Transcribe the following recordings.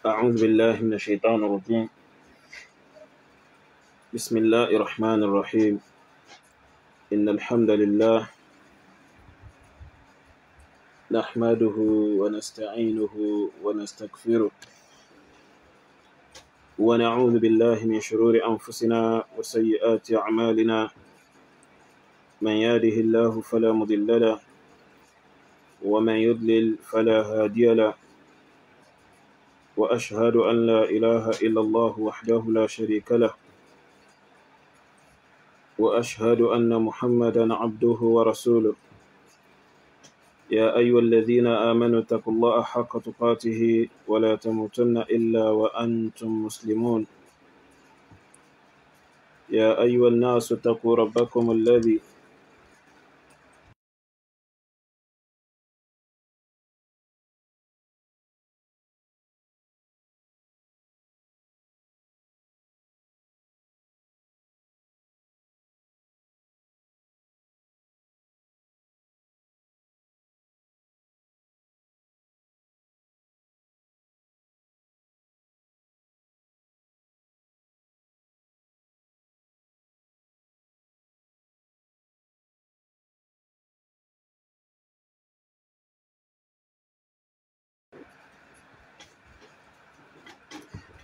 أعوذ بالله من الشيطان الرجيم. بسم الله الرحمن الرحيم. إن الحمد لله نحمده ونستعينه ونستغفره ونعوذ بالله من شرور أنفسنا وسيئات أعمالنا. من يهده الله فلا مضل له ومن يضلل فلا هادي له، وأشهد أن لا إله إلا الله وحده لا شريك له، وأشهد أن محمدا عبده ورسوله. يا أيها الذين آمنوا اتقوا الله حق تقاته ولا تموتن إلا وأنتم مسلمون. يا أيها الناس اتقوا ربكم الذي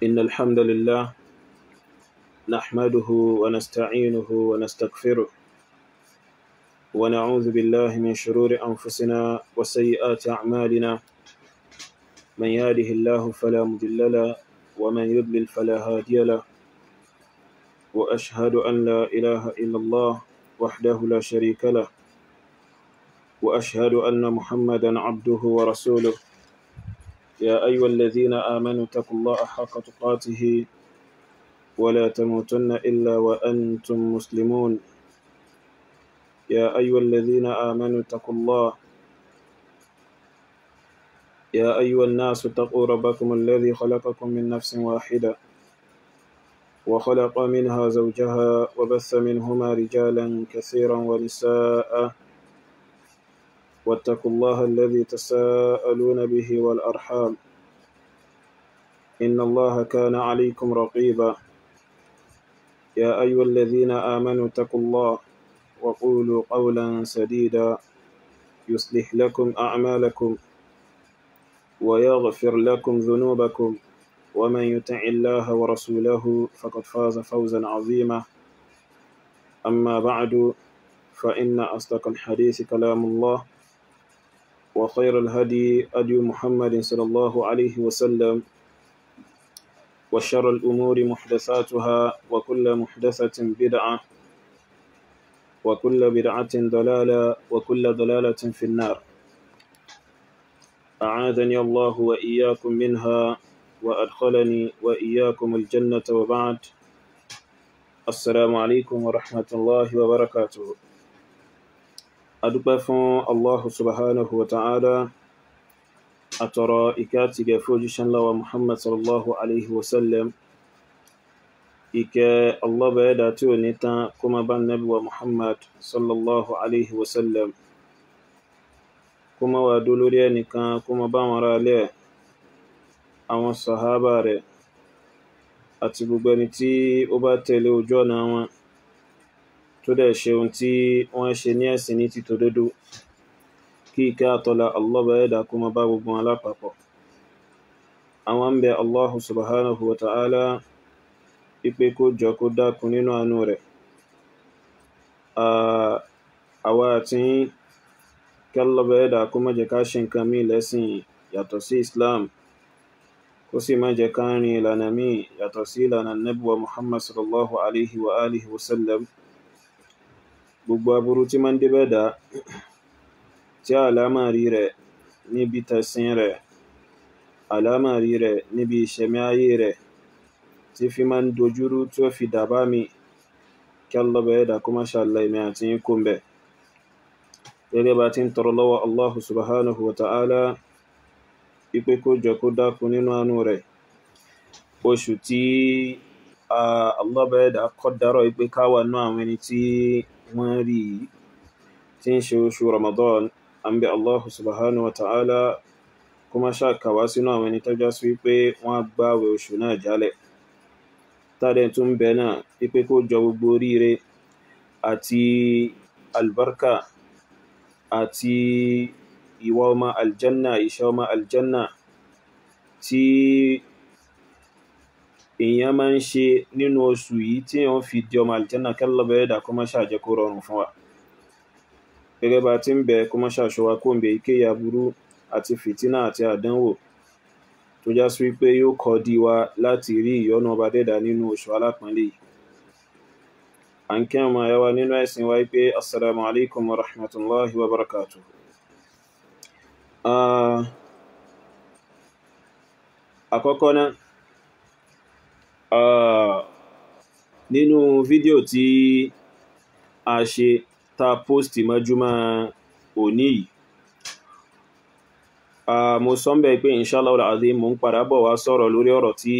إن الحمد لله نحمده ونستعينه ونستغفره ونعوذ بالله من شرور أنفسنا وسيئات أعمالنا. من يهده الله فلا مضل له ومن يضلل فلا هادي له، وأشهد أن لا إله إلا الله وحده لا شريك له، وأشهد أن محمدا عبده ورسوله. يا أيها الذين آمنوا اتقوا الله حق تقاته ولا تموتن إلا وأنتم مسلمون. يا أيها الذين آمنوا اتقوا الله. يا أيها الناس اتقوا ربكم الذي خلقكم من نفس واحدة وخلق منها زوجها وبث منهما رجالا كثيرا ونساء، واتقوا الله الذي تساءلون به والأرحام إن الله كان عليكم رقيبا. يا أيها الذين آمنوا اتقوا الله وقولوا قولا سديدا يصلح لكم أعمالكم ويغفر لكم ذنوبكم، ومن يطع الله ورسوله فقد فاز فوزا عظيما. أما بعد، فإن أصدق الحديث كلام الله، وخير الهدي هدي محمد صلى الله عليه وسلم، وشر الأمور محدثاتها، وكل محدثة بدعة، وكل بدعة ضلالة، وكل ضلالة في النار. أعاذني الله وإياكم منها وأدخلني وإياكم الجنة، وبعد. السلام عليكم ورحمة الله وبركاته. Adúpẹ́ fún Allahu subhanahu wa ta'ala, àtọrọ ìkẹ́ àti ìgẹ̀ fún òjíṣẹ́ ńlá wa Muhammad sallallahu alaihi wasallam. Ìkẹ́ Allah bẹ̀ẹ́dà tí ò ní tán kó má bá Nábì wa Muhammad sallallahu alaihi wasallam, kó má wà dó lórí ẹnìkan, kó má bá wọn ará ilé ẹ̀, àwọn sàhábà rẹ̀ àti gbogbo ẹni tí ó bá tẹ̀lé ojú ọ̀nà wọn tó dẹ̀ ṣe ohun tí wọ́n ṣe ní ẹ̀sìn ní títòdodo. Kí ìkẹ́ àtọ́lá Allah bẹ̀ẹ́dà kó má bá gbogbo wọn lápapọ̀. Àwọn ń bẹ Allahu subhanahu wa ta'ala ipe kó jọ kó dákun nínú àánú rẹ̀. Àwa àti kí Allah bẹ̀ẹ́dà kó má jẹ́ ká ṣe nǹkan míì lẹ́sìn yàtọ̀ sí Islam, kó sì má jẹ́ ká rìn ìlànà míì yàtọ̀ sí ìlànà Nábì wa Muhammad sallallahu alaihi wa alihi wa sallam. Gbogbo aburú tí máa ń débẹ̀ dá tí àlámọ̀rí rẹ̀ níbi tẹ̀sìn rẹ̀, àlámọ̀rí rẹ̀ níbi ìṣẹ̀mí ayé rẹ̀ tí fi máa ń dojúrú tí ó fi dàbá mi, kí Allah bẹ̀ẹ́dà kó má ṣàlàyé èmi àti yín kó ń bẹ̀. Gẹ́gẹ́ bá ti ń tọrọ lọ́wọ́ Allahu subhanahu wa ta'ala ipe kó jọ kó dákun nínú àánú rẹ̀. Oṣù tí Allah bẹ̀ẹ́dà kọ́ dárọ̀ ipe ká wà nú àwọn ẹni tí wọ́n rí tí ń ṣe oṣù Ramadan, à ń bẹ Allahu subhanahu wa ta'ala kó Kó má ṣàkàwá sínú àwọn ẹni tó já sí wípé wọ́n á gbààwẹ̀ oṣù náà jálẹ̀. Tádẹ̀ tún bẹ náà wípé kó jọ gbogbo oríire àti albarka àti ìwà ọmọ aljanna, iṣẹ́ ọmọ aljanna tí èèyàn máa ń ṣe nínú oṣù yìí tí èèyàn fi di ọmọ aljanna, k'Allah bẹ̀rẹ̀ dà kó má ṣàjẹ́ kó rọrùn fún wa. Gẹ́gẹ́ bá ti ń bẹ, kó má ṣàṣọ wa kó ń bẹ ike aburú àti fìtínà àti àdánwò tó já sí wípé yóò kọ́ di wa láti rí ìyọ́nú ọba dẹ́dà nínú oṣù alápọ̀nlé yìí. À ń kí ọmọ ẹwà nínú ẹ̀sìn wa pé assalamu alaikum wa rahmatullahi wa barakatuh. Àkọ́kọ́ náà, nínú fídíò tí a ṣe ta póstì mọ́júmọ́ òní yìí, mo sọ ń bẹ̀ pé inshallah al-azim mo ń padà bọ̀ wá sọ̀rọ̀ lórí ọ̀rọ̀ tí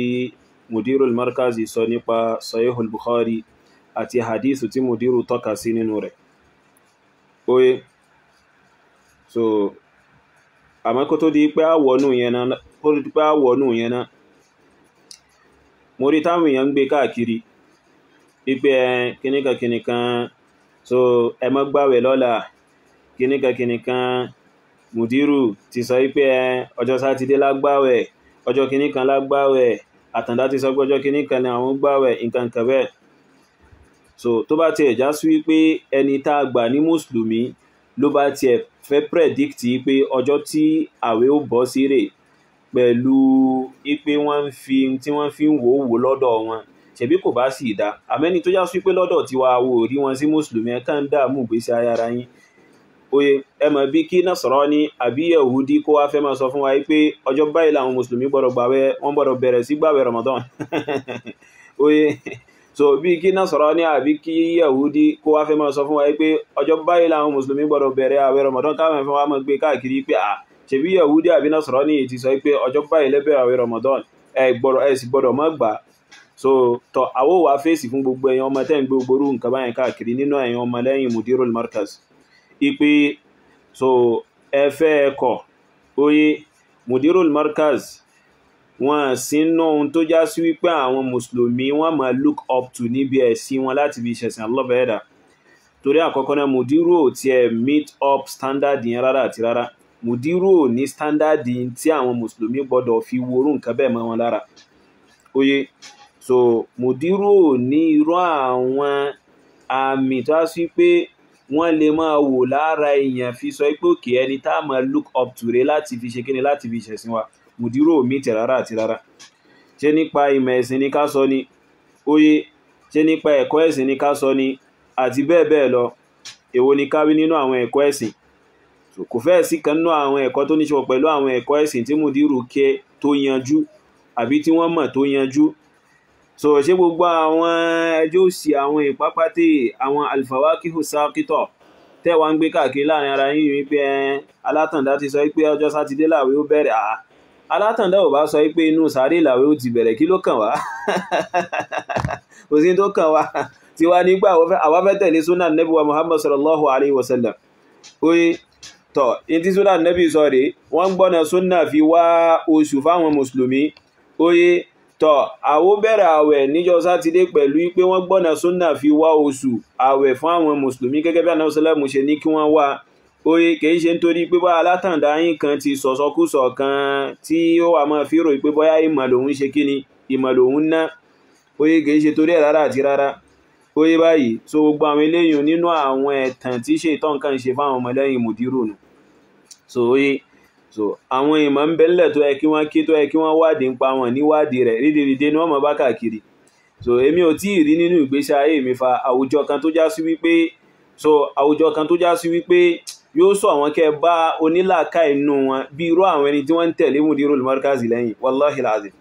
Mudirul Markazi sọ nípa Sahihul Bukhari àti hadithu tí Mudiru tọ́ka sí nínú rẹ̀. Oye, so àmọ́ kó tó di pé àwọnú yẹn náà, mo rí táwọn èèyàn ń gbé káàkiri wípé kíníkan kíníkan, so ẹ má gbàwẹ̀ lọ́la, kíníkan kíníkan, Mudiru ti sọ wípé ọjọ́ Sátidé lágbàwẹ̀, ọjọ́ kíníkan lágbàwẹ̀, Àtàndá ti sọ pé ọjọ́ kíníkan ni àwọn gbàwẹ̀, nǹkan kan bẹ́ẹ̀. So tó bá tiẹ̀ já sí wípé ẹni tá a gbà ní mùsùlùmí ló bá tiẹ̀ fẹ́ predict pé ọjọ́ tí àwẹ̀ ó bọ́ sí rè pẹ̀lú wípé wọ́n ń fi tí wọ́n fi ń wò ó wò lọ́dọ̀ wọn, ṣebí kò bá sì dá. Àmẹ́ni tó já sí pé lọ́dọ̀ tiwa wo rí wọn sí mùsùlùmí, ẹ kàn ń dààmú ìgbésí ayé ara yín. Oye, ẹ mọ̀ bí kí Nasrani àbí Yahudi kó wá fẹ́ máa sọ fún wa pé ọjọ́ báyìí làwọn mùsùlùmí gbọ́dọ̀ gbàwẹ̀, wọ́n gbọ́dọ̀ bẹ̀rẹ̀ sí gbàwẹ̀ Ramadan. Oye, so bí kí Nasrani àbí kí Yahudi kó wá fẹ́ máa sọ fún wa pé ọjọ́ báyìí làwọn mùsùlùmí gbọ́dọ̀ bẹ̀rẹ̀ àwẹ̀ Ramadan, káwọn fẹ́ wá máa gbé káàkiri pé à ṣebí Yahudi àbí Nasrani ti sọ pé ọjọ́ báyìí lẹ́bẹ̀rẹ̀ àwẹ̀ Ramadan, ẹ sì gbọ́dọ̀ má gbà. So tọ́ àwọ̀ wá fèsì fún gbogbo ẹ̀yin ọmọ tẹ́ ń gbé gbogbo nǹkan báyẹn káàkiri nínú ẹ̀yin ọmọ lẹ́yìn Mudirul Markaz ipe so ẹ fẹ́ ẹkọ̀. Oye, Mudirul Markaz wọ́n sínú ohun tó já sí wípé àwọn mùsùlùmí wọ́n máa look up to níbi ẹ̀sìn wọn láti fi ṣẹ̀sìn Allah bẹ̀rẹ̀. Torí àkọ́kọ́ náà, Mudiru ò tiẹ̀ meet up standard yẹn rárá àti rárá. Mudiru ò ní standard tí àwọn mùsùlùmí gbọ́dọ̀ fi worú nǹkan bẹ́ẹ̀ mọ́ wọn lára. Oye, so Mudiru ò ní irú àwọn àmì tó á sí pé wọ́n lè máa wò lára èèyàn fi sọ pé òkè ẹni tá a máa look up to rẹ̀ láti fi ṣe kíni, láti fi ṣẹ̀sìn wa. Mudiru ò mí tẹ̀ rárá àti rárá. Ṣé nípa ìmọ̀ ẹ̀sìn ni ká sọ ni? Oye, ṣé nípa ẹ̀kọ́ ẹ̀sìn ni ká sọ ni? Àti bẹ́ẹ̀ bẹ́ẹ̀ lọ. Èwo ni ká wí nínú àwọn ẹ̀kọ́ ẹ̀sìn? Kò fẹ́ẹ̀ sí kan nínú àwọn ẹ̀kọ́ tó ní ṣe pẹ̀lú àwọn ẹ̀kọ́ ẹ̀sìn tí Mudiru ké tó yanjú àbí tí wọ́n mọ̀ tó yanjú. So ṣé gbogbo àwọn ẹjọ́ òsì, àwọn ìpápátẹ̀, àwọn alfawakihu sákítọ̀ tẹ́wàá ń gbé káàkiri láàrin ara yín wípé Alátàndá ti sọ pé ọjọ́ Sátidé làwẹ̀ ó bẹ̀rẹ̀. Àá, Alátàndá ò bá sọ pé inú sàárè làwẹ̀ ó ti bẹ̀rẹ̀, kí ló kàn wá? Kò sí tó kàn wá. Tiwa nígbà àwa fẹ́ tẹ̀lé sunnah Nabi wa Muhammad sallallahu alayhi wa sallam. Oye, tọ̀ in tí sunnah Nabi sọ rèé, wọ́n gbọ́nà sunnah fi wá oṣù fáwọn mùsùlùmí. Oye, tọ̀ àwọ bẹ̀rẹ̀ àwẹ̀ níjọ́ Sátidé pẹ̀lú pé wọ́n gbọ́nà súnà fi wá oṣù àwẹ̀ fún àwọn mùsùlùmí gẹ́gẹ́ bí Ànábì sálàmù ṣe ní kí wọ́n wá. Oye, kìí ṣe nítorí pé bá Alátàndá yín kan ti sọ̀sọkúsọ kan tí ó wà máa fi rò pé bóyá ìmọ̀ lòun ṣe kíni, ìmọ̀ lòun ná. Oye, kìí ṣe torí ẹ̀ rárá àti rárá. Oye báyìí, so gbogbo àwọn eléyìn nínú àwọn ẹ̀tàn tí ṣètán kan ṣe fáwọn ọmọlẹ́yìn Mudiru nù. So oye, so àwọn ìmọ̀ ń bẹ ńlẹ̀ tó yẹ kí wọ́n ké, tó yẹ kí wọ́n wádìí ń pa wọn níwádìí rẹ̀ rídìrídé ni wọ́n mọ̀ bá káàkiri. So èmi ò tí ì rí nínú ìgbésí ayé mi fa àwùjọ kan tó já sí wípé, so àwùjọ kan tó já sí wípé yóò sọ àwọn kẹ́ bá onílàákà inú wọn bí irú àwọn ẹni tí wọ́n ń tẹ̀lé Mudirul Markaz lẹ́yìn. Wallahi alazim,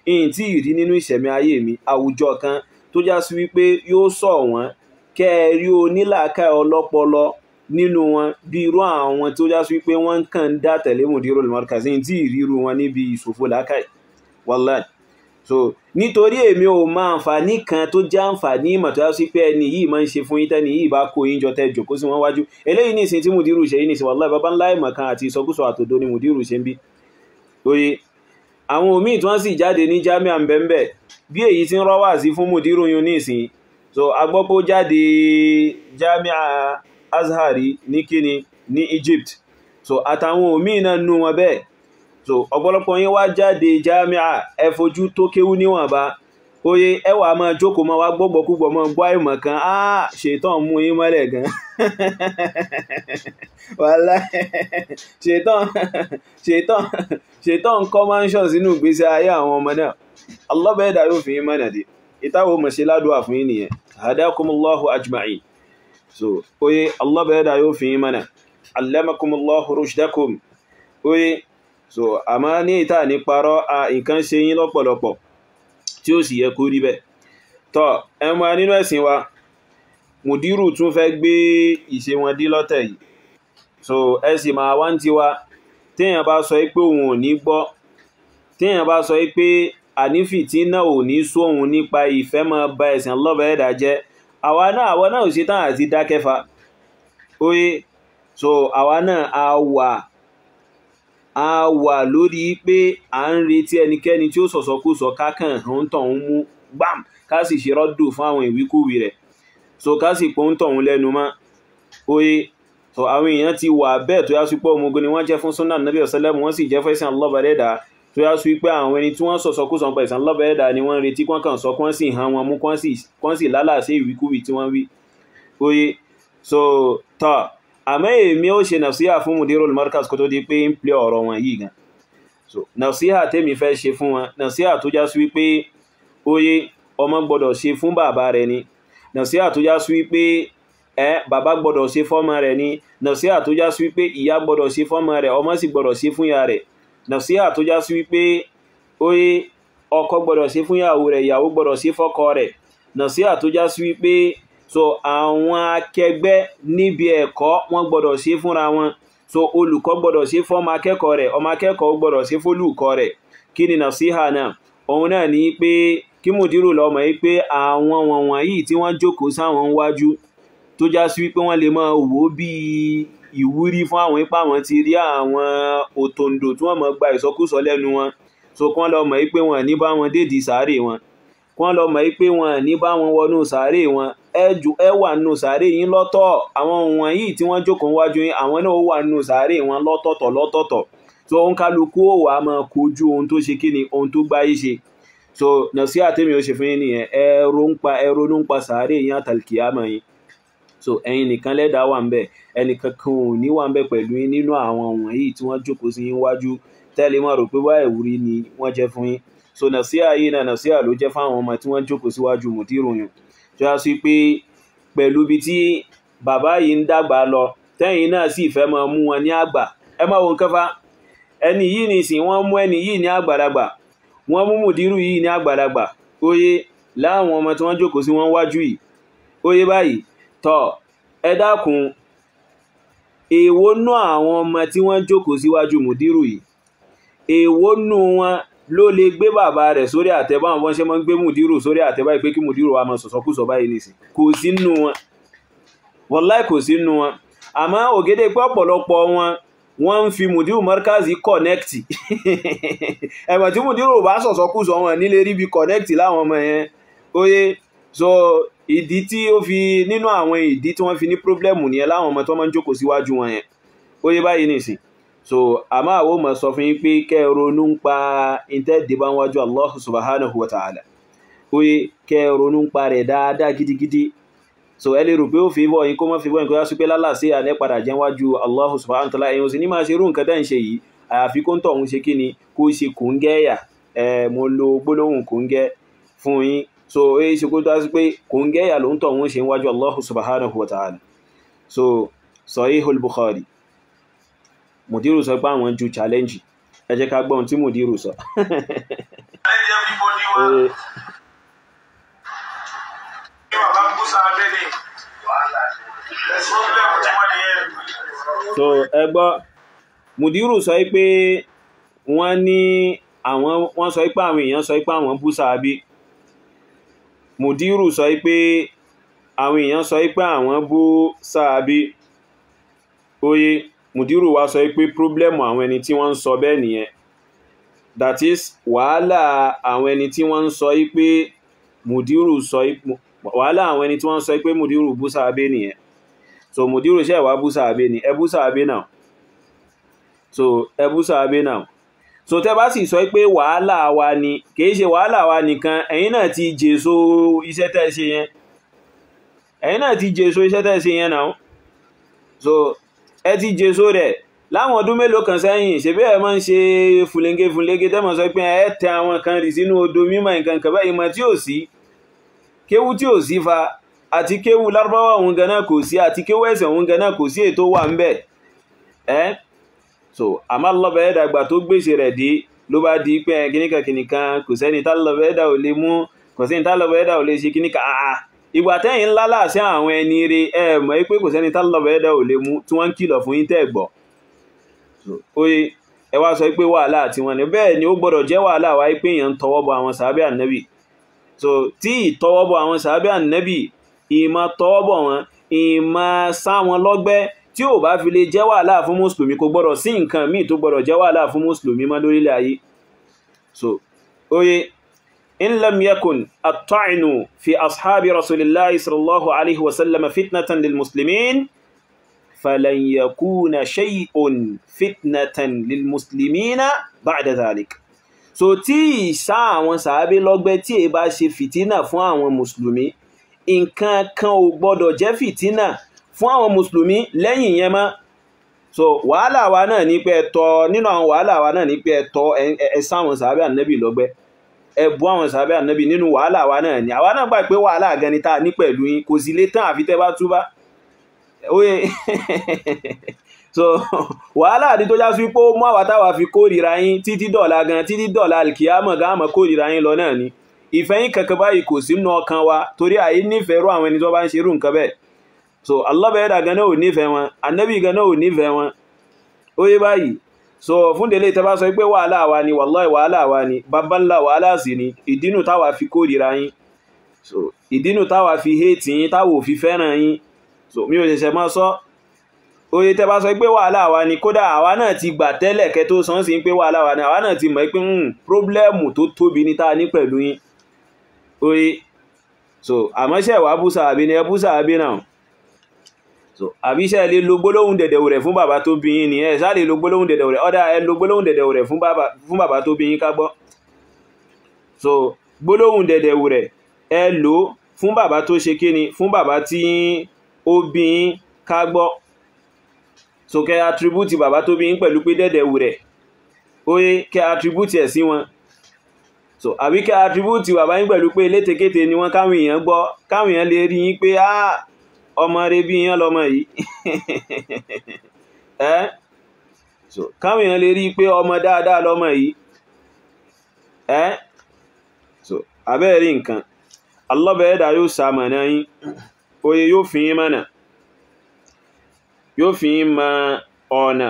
ìyìn tí ì rí nínú ìṣẹ̀mí ayé mi àwùjọ kan tó já sí wípé yóò sọ wọ́n kẹ́ rí onílàákà ọlọ́pọlọ nínú wọn bí irú àwọn tó já sí wípé wọ́n kàn ń dá tẹ̀lé Mudirul Markaz, ìyìn tí ì rí irú wọn níbi ìṣòfò làákàyè. Wallahi. So nítorí èmi ò mọ àǹfààní kan tó jẹ́ àǹfààní ìmọ̀ tó yá sí pé ẹni yìí máa ń ṣe fún yín tẹ́ni yìí bá kó yín jọ tẹ́ jòkó sí wọn wájú. Eléyìí ní ìsìn tí Mudiru ṣe yìí ní ìsìn, wallahi baba ńlá ìmọ̀ kan àti ìsọkúsọ àtòdo ni Mudiru ṣe ń bí. Oye àwọn òmíì tí wọ́n sì jáde ní jamia ń bẹ́ńbẹ́ bí èyí tí ń rọ́wà sí fún mùdírù yun nísìn. So a gbọ́ pé ó jáde jamia Azhari ní kíni ní Egypt. So àtàwọn òmíì náà nú wọn bẹ́ẹ̀. So ọ̀pọ̀lọpọ̀ yín wá jáde jamia, ẹ fojú tó kéwú níwọ̀nba. Oye ẹ wà máa jókòó máa wá gbọ́gbọ́kúgbọ̀ máa gbọ́ àìmọ̀ kan, á ṣètàn mú yín mọ́lẹ̀ gan. Wàláhì ṣètàn kọ́ mansion sínú ìgbésí ayé àwọn ọmọ náà. Allah bẹ́ẹ̀ dá yóò fi yín mọ́nà dé. Ìtawọ̀ mọ̀ ṣe ládùúà fún yín nìyẹn. Hadakumullahu ajma'in. So oye Allah bẹ́ẹ̀ dá yóò fi yín mọ́nà. Allamakumullahu rushdakum. Oye so àmọ́ ní ìta ní parọ́ a nǹkan ṣe yín lọ́pọ̀lọpọ̀ tí ó sì yẹ kó rí bẹ́ẹ̀. Tọ́ ẹmọ nínú ẹ̀sìn wa, mùdírù tún fẹ́ gbé ìṣe wọn dí lọ́tẹ̀ yìí. So ẹ sì máa wá ń tiwa, téèyàn bá sọ pé òun ò ní gbọ́, téèyàn bá sọ pé ànífìtí náà ò ní sú òun nípa ìfẹ́ máa ba ẹ̀sìn lọ́bẹ̀ ẹ̀dá jẹ́, àwa náà ò ṣe tán àti dákẹ́fà. Oye so àwa náà a wà lórí pé à ń retí ẹnikẹ́ni tí ó sọ̀sọ̀kúsọ kákàn ń tọ̀hún mú gbàm, ká sì ṣe rọ́dù fún àwọn ìwíkúwí rẹ̀. So ká sì pọ́n tọ̀hún lẹ́nu mọ́. Oye so àwọn èèyàn ti wà bẹ́ẹ̀ tó yá sí pé ọmọogun ni wọ́n jẹ́ fún sunnah Nabi sallam, wọ́n sì jẹ́ fẹ́sìn Allah bàdẹ́dà, tó yá sí pé àwọn ẹni tí wọ́n sọ̀sọ̀kúsọ pa ẹ̀sìn Allah bàdẹ́dà ni wọ́n ń retí kán kàn sọ, kán sì hàn wọn mú, kán sì lálàsí ìwíkúwí tí wọ́n wí. Oye so tọ́ àmọ́ èmi ó ṣe nàṣíhà fún Mudirul Markaz kó tó di pé ń plé ọ̀rọ̀ wọn yìí gan. So nàṣíhà tèmi fẹ́ ṣe fún wọn, nàṣíhà tó já sí wípé oye ọmọ gbọ́dọ̀ ṣe fún bàbá rẹ̀ ni, nàṣíhà tó já sí wípé bàbá gbọ́dọ̀ ṣe fọ́mọ rẹ̀ ni, nàṣíhà tó já sí wípé ìyá gbọ́dọ̀ ṣe fọ́mọ rẹ̀, ọmọ sì gbọ́dọ̀ ṣe fún ìyá rẹ̀, nàṣíhà tó já sí wípé oye ọkọ gbọ́dọ̀ ṣe fún ìyàwó rẹ̀, ìyàwó gbọ́dọ̀ ṣe fọ́kọ rẹ̀, nàṣíhà tó já sí wípé so àwọn akẹgbẹ́ níbi ẹ̀kọ́ wọ́n gbọ́dọ̀ ṣe fúnra wọn. So olùkọ́ gbọ́dọ̀ ṣe fọ́mọ akẹ́kọ̀ọ́ rẹ̀, ọmọ akẹ́kọ̀ọ́ gbọ́dọ̀ ṣe fólùkọ́ rẹ̀. Kí ni nàṣíhà náà? Òun náà ní pé kí mùdírù lọ mọ̀ pé àwọn wọ̀nyí tí wọ́n jókòó sáwọn wájú tó já sí wípé wọ́n lè máa wò ó bí ìwúrí fún àwọn ipá wọn ti rí àwọn òtòǹdò tí wọ́n mọ̀ gba ìsọkúsọ lẹ́nu wọn. So kí wọ́n lọ mọ̀ pé wọ́n ní bá wọn dédìí sàárè wọn, kí wọ́n lọ mọ̀ pé wọ́n ní bá wọn wọnú sàárè wọn. Ẹ wà nù sàárè yín lọ́tọ̀, àwọn wọ̀nyí tí wọ́n jókòó wájú yín àwọn náà wà nù sàárè wọn lọ́tọ̀ọ̀tọ̀ lọ́tọ̀ọ̀tọ̀. So òun kálukú ó wà máa kojú ohun tó ṣe kíni, ohun tó gbáyé ṣe. So nàṣíhà tèmi ó ṣe fún yín nìyẹn, ẹ ronú ń pa sàárè yín àtàlùkìyámọ̀ yín. So ẹ̀yin nìkan lẹ́dàá wà ń bẹ̀, ẹnìkan kan ò ní wà ń bẹ̀ pẹ̀lú yín nínú àwọn wọ̀nyí tí wọ́n jókòó sí yín wájú tẹ́lẹ̀ máa rò pé wá ìwúrí ni wọ́n jẹ́ fún yín. So nàṣíhà yìí náà nàṣíhà ló jẹ́ fáwọn ọmọ tí wọ́n jókòó síwájú mùdírù yín, tó yá sí pé pẹ̀lú ibi tí bàbá yìí ń dàgbà lọ, tẹ́yìn náà sì fẹ́ máa mú wọn ní àgbà. Ẹ máa wo nǹkan fa, ẹni yìí nìsín wọ́n mú ẹni yìí ní àgbàlagbà, wọ́n mú mùdírù yìí ní àgbàlagbà. Oye láwọn ọmọ tí wọ́n jókòó sí wọn wájú yìí. Oye báyìí tọ́ ẹ dákun, èwo nú àwọn ọmọ tí wọ́n jókòó síwájú mùdírù yìí, èwo nú wọn ló lè gbé bàbá rẹ̀ sórí àtẹ báwọn bọ́n ṣe máa ń gbé mùdírù sórí àtẹ báyìí pé kí mùdírù wa máa sọ̀sọ́kùsọ báyìí nìsín? Kò sí nú wọn, wàláì kò sí nú wọn. Àmọ́ ògèdè pé ọ̀pọ̀lọpọ̀ wọn wọ́n ń fi mùdírù Markazi connect. Ẹ̀mọ̀ tí mùdírù bá sọ̀sọ́kùsọ wọn nílé rí bí connect láwọn ọmọ yẹn. Oye so ìdí tí ó fi nínú àwọn ìdí tí wọ́n fi ní pírọ́blẹ́mù nìyẹn láwọn ọmọ tó máa ń jókòó síwájú wọn yẹn. Oye báyìí nìsín. So àmọ́ àwọn ọmọ sọ fún yín pé kẹ́ ẹ ronú ń pa ìtẹ́ẹ̀dẹ́ bá ń wájú Allah subhanahu wa ta'ala. Oye kẹ́ ẹ ronú ń pa rẹ̀ dáadáa gidigidi. So ẹ lè rò pé ó fi bọ́ yín kó má fi bọ́ yín kó yá sí pé lálàsí àná padà jẹ́ wájú Allah subhanahu wa ta'ala. Ẹ̀yin ò sì ní máa ṣe irú nǹkan tẹ́ ń ṣe yìí, àyàfi kó ń tọ̀ ń ṣe kí ni, kó ṣe kòńgẹ́ yà. Mo lo gbólóhùn kòńgẹ́ fún yín. So èyí ṣe kó tó sí pé kòńgẹ́ yà ló ń tọ̀ ń ṣe wájú Allah subhanahu wa ta'ala. So Sahihul Bukhari, mùdírù sọ pé àwọn ju challenge. Ẹ jẹ́ ká gbọ́ ohun tí mùdírù sọ. So ẹ gbọ́, mùdírù sọ pé wọ́n ní àwọn, wọ́n sọ pé àwọn èèyàn sọ pé àwọn bú sàábí. Mùdírù sọ pé àwọn èèyàn sọ pé àwọn bú sàábí. Oye mùdírù wa sọ pé pírọ́blẹ́mù àwọn ẹni tí wọ́n ń sọ bẹ́ẹ̀ nìyẹn. That is wàhálà àwọn ẹni tí wọ́n ń sọ pé mùdírù sọ, wàhálà àwọn ẹni tí wọ́n ń sọ pé mùdírù bú sàábé nìyẹn. So mùdírù ṣe wá bú sàábé ni, ẹ bú sàábé náà. So ẹ bú sàábé náà. So tẹ́ bá sì sọ pé wàhálà wa ni, kìí ṣe wàhálà wa nìkan, ẹ̀yin náà ti jèso iṣẹ́ tẹ́ ṣe yẹn. Ẹ̀yin náà ti jèso iṣẹ́ tẹ́ ṣe yẹn náà. So ẹ ti jèso rẹ̀ láwọn ọdún mélòó kan sẹ́yìn. Ṣebí ẹ máa ń ṣe fúlẹ́ńgé fúlẹ́ńgé tẹ́ mọ̀ sọ pé ẹ tẹ àwọn kan rì sínú odò mímọ́ nǹkan kan báyìí, ìmọ̀ tí ò sí, kéwú tí ò sí fa, àti kéwú lárúbáwá òun gan náà kò sí, àti kéwú ẹ̀sẹ̀ òun gan náà kò sí ètò wà ń bẹ̀ ẹ́. So àmọ́ lọ́bẹ̀ ẹ̀dà gbà tó gbèsè rẹ̀ dé ló bá di pé kíníkan kíníkan, kò sẹ́ni tá lọ́bẹ̀ ẹ̀dà ò lè mú, kò sẹ́ni tá lọ́bẹ̀ ẹ̀dà ò lè ṣe kíníkan. Àà ìgbà tẹ́yìn ńlá láàṣẹ àwọn ẹni rẹ̀, ẹ mọ̀ pé kò sẹ́ni tá lọ́bẹ̀ ẹ̀dà ò lè mú tí wọ́n ń kìlọ̀ fún yín tẹ́ gbọ́. Oye ẹ wá sọ pé wàhálà àti wọn ni, bẹ́ẹ̀ ni ó gbọ́dọ̀ jẹ́ wàhálà wáyé pé èèyàn ń tọwọ́ bọ àwọn sàábẹ́ ànábì. So tí ìtọwọ́ bọ àwọn sàábẹ́ ànábì, ìmọ̀ tọwọ́ bọ̀ wọn, ìmọ̀ sá wọn lọ́gbẹ́, tí ò bá fi lè jẹ́ wàhálà fún mùsùlùmí, kò gbọ́dọ̀ sí nǹkan míì tó gbọ́dọ̀ jẹ́ wàhálà fún mùsùlùmí mọ́ lórílẹ̀ ayé. So oye in lam yakun at-ta'nu fi ashabi rasulillahi sallallahu alaihi wasallam fitnatan lil muslimin falan yakuna shay'un fitnatan lil muslimina ba'da dhalik. So tí ìsá àwọn sàábé lọ́gbẹ́ tí è bá ṣe fìtínà fún àwọn mùsùlùmí, nǹkan kan ò gbọ́dọ̀ jẹ́ fìtínà fún àwọn mùsùlùmí lẹ́yìn yẹn mọ́. So wàhálà wa náà ní pé ẹ̀tọ́, nínú àwọn wàhálà wa náà ní pé ẹ̀tọ́ ẹ sá àwọn sàábé ànábì lọ́gbẹ́, ẹ bú àwọn sàábé ànábì, nínú wàhálà wa náà ni. Àwa náà gbà pé wàhálà gan ni tá a ní pẹ̀lú yín, kò sì lè tán àfi tẹ́ bá túbá. Oye so wàhálà àti tó já sí pé ó mú àwa táwa fi kórìíra yín títí dọ̀la gan, títí dọ̀la alkiyama gan àmọ́ kórìíra yín lọ náà ni. Ìfẹ́ yín kankan báyìí kò sí nínú ọkàn wa, torí àyè nífẹ̀ẹ́ rú àwọn ẹni tó bá ń ṣerú nǹkan bẹ́ẹ̀. So Allah bẹ́ẹ̀ dà gan náà ò nífẹ̀ẹ́ wọn, ànábì gan náà ò nífẹ̀ẹ́ wọn. Oye báyìí. So fún délé tẹ́ bá sọ pé wàhálà wa ni, wallahi wàhálà wa ni, bàbá ńlá wàhálà sì ni, ìdínú táwa fi kórìíra yín. So ìdínú táwa fi hate yín, táwa ò fi fẹ́ràn yín. So mi ò ṣẹ̀ṣẹ̀ máa sọ. Oye tẹ́ bá sọ pé wàhálà wa ni, kódà àwa náà ti gbà tẹ́lẹ̀ kẹ́ tó sọ sí pé wàhálà wa ni, àwa náà ti mọ̀ pé pírọ́blẹ́mù tó tóbi ní tá a ní pẹ̀lú yín. Oye so àmọ́ ṣe wàá bú sàábé ni, ẹ bú sàábé náà. So àbí ṣe lè lo gbólóhùn dẹ̀dẹ̀wò rẹ̀ fún bàbá tó bí yín ni, ẹ ṣá lè lo gbólóhùn dẹ̀dẹ̀wò rẹ̀, ọ̀dà ẹ lo gbólóhùn dẹ̀dẹ̀wò rẹ̀ fún bàbá tó bí yín ká gbọ́. So gbólóhùn dẹ̀dẹ̀wò rẹ̀ ẹ lò fún bàbá tó ṣe kíni, fún bàbá tí ó bí yín ká gbọ́. So kẹ́ attribute bàbá tó bí yín pẹ̀lú pé dẹ̀dẹ̀wò rẹ̀, oye kẹ́ attribute ẹ̀ sí wọn. So àbí kẹ́ attribute bàbá yín pẹ̀lú pé létekéte ni wọ́n, káwọn èèyàn gbọ́, káwọn èèyàn lè rí yín pé ah ọmọ rẹ̀ bí yán lọmọ yìí. Ẹ́ so káwọn èèyàn lè rí pé ọmọ dáadáa lọmọ yìí. Ẹ́ so abẹ́ẹ̀rí nǹkan, Allah bẹ́ẹ̀ dà yóò sàmọ̀nà yín, oye yóò fi yín mọ̀nà, yóò fi yín mọ ọ̀nà.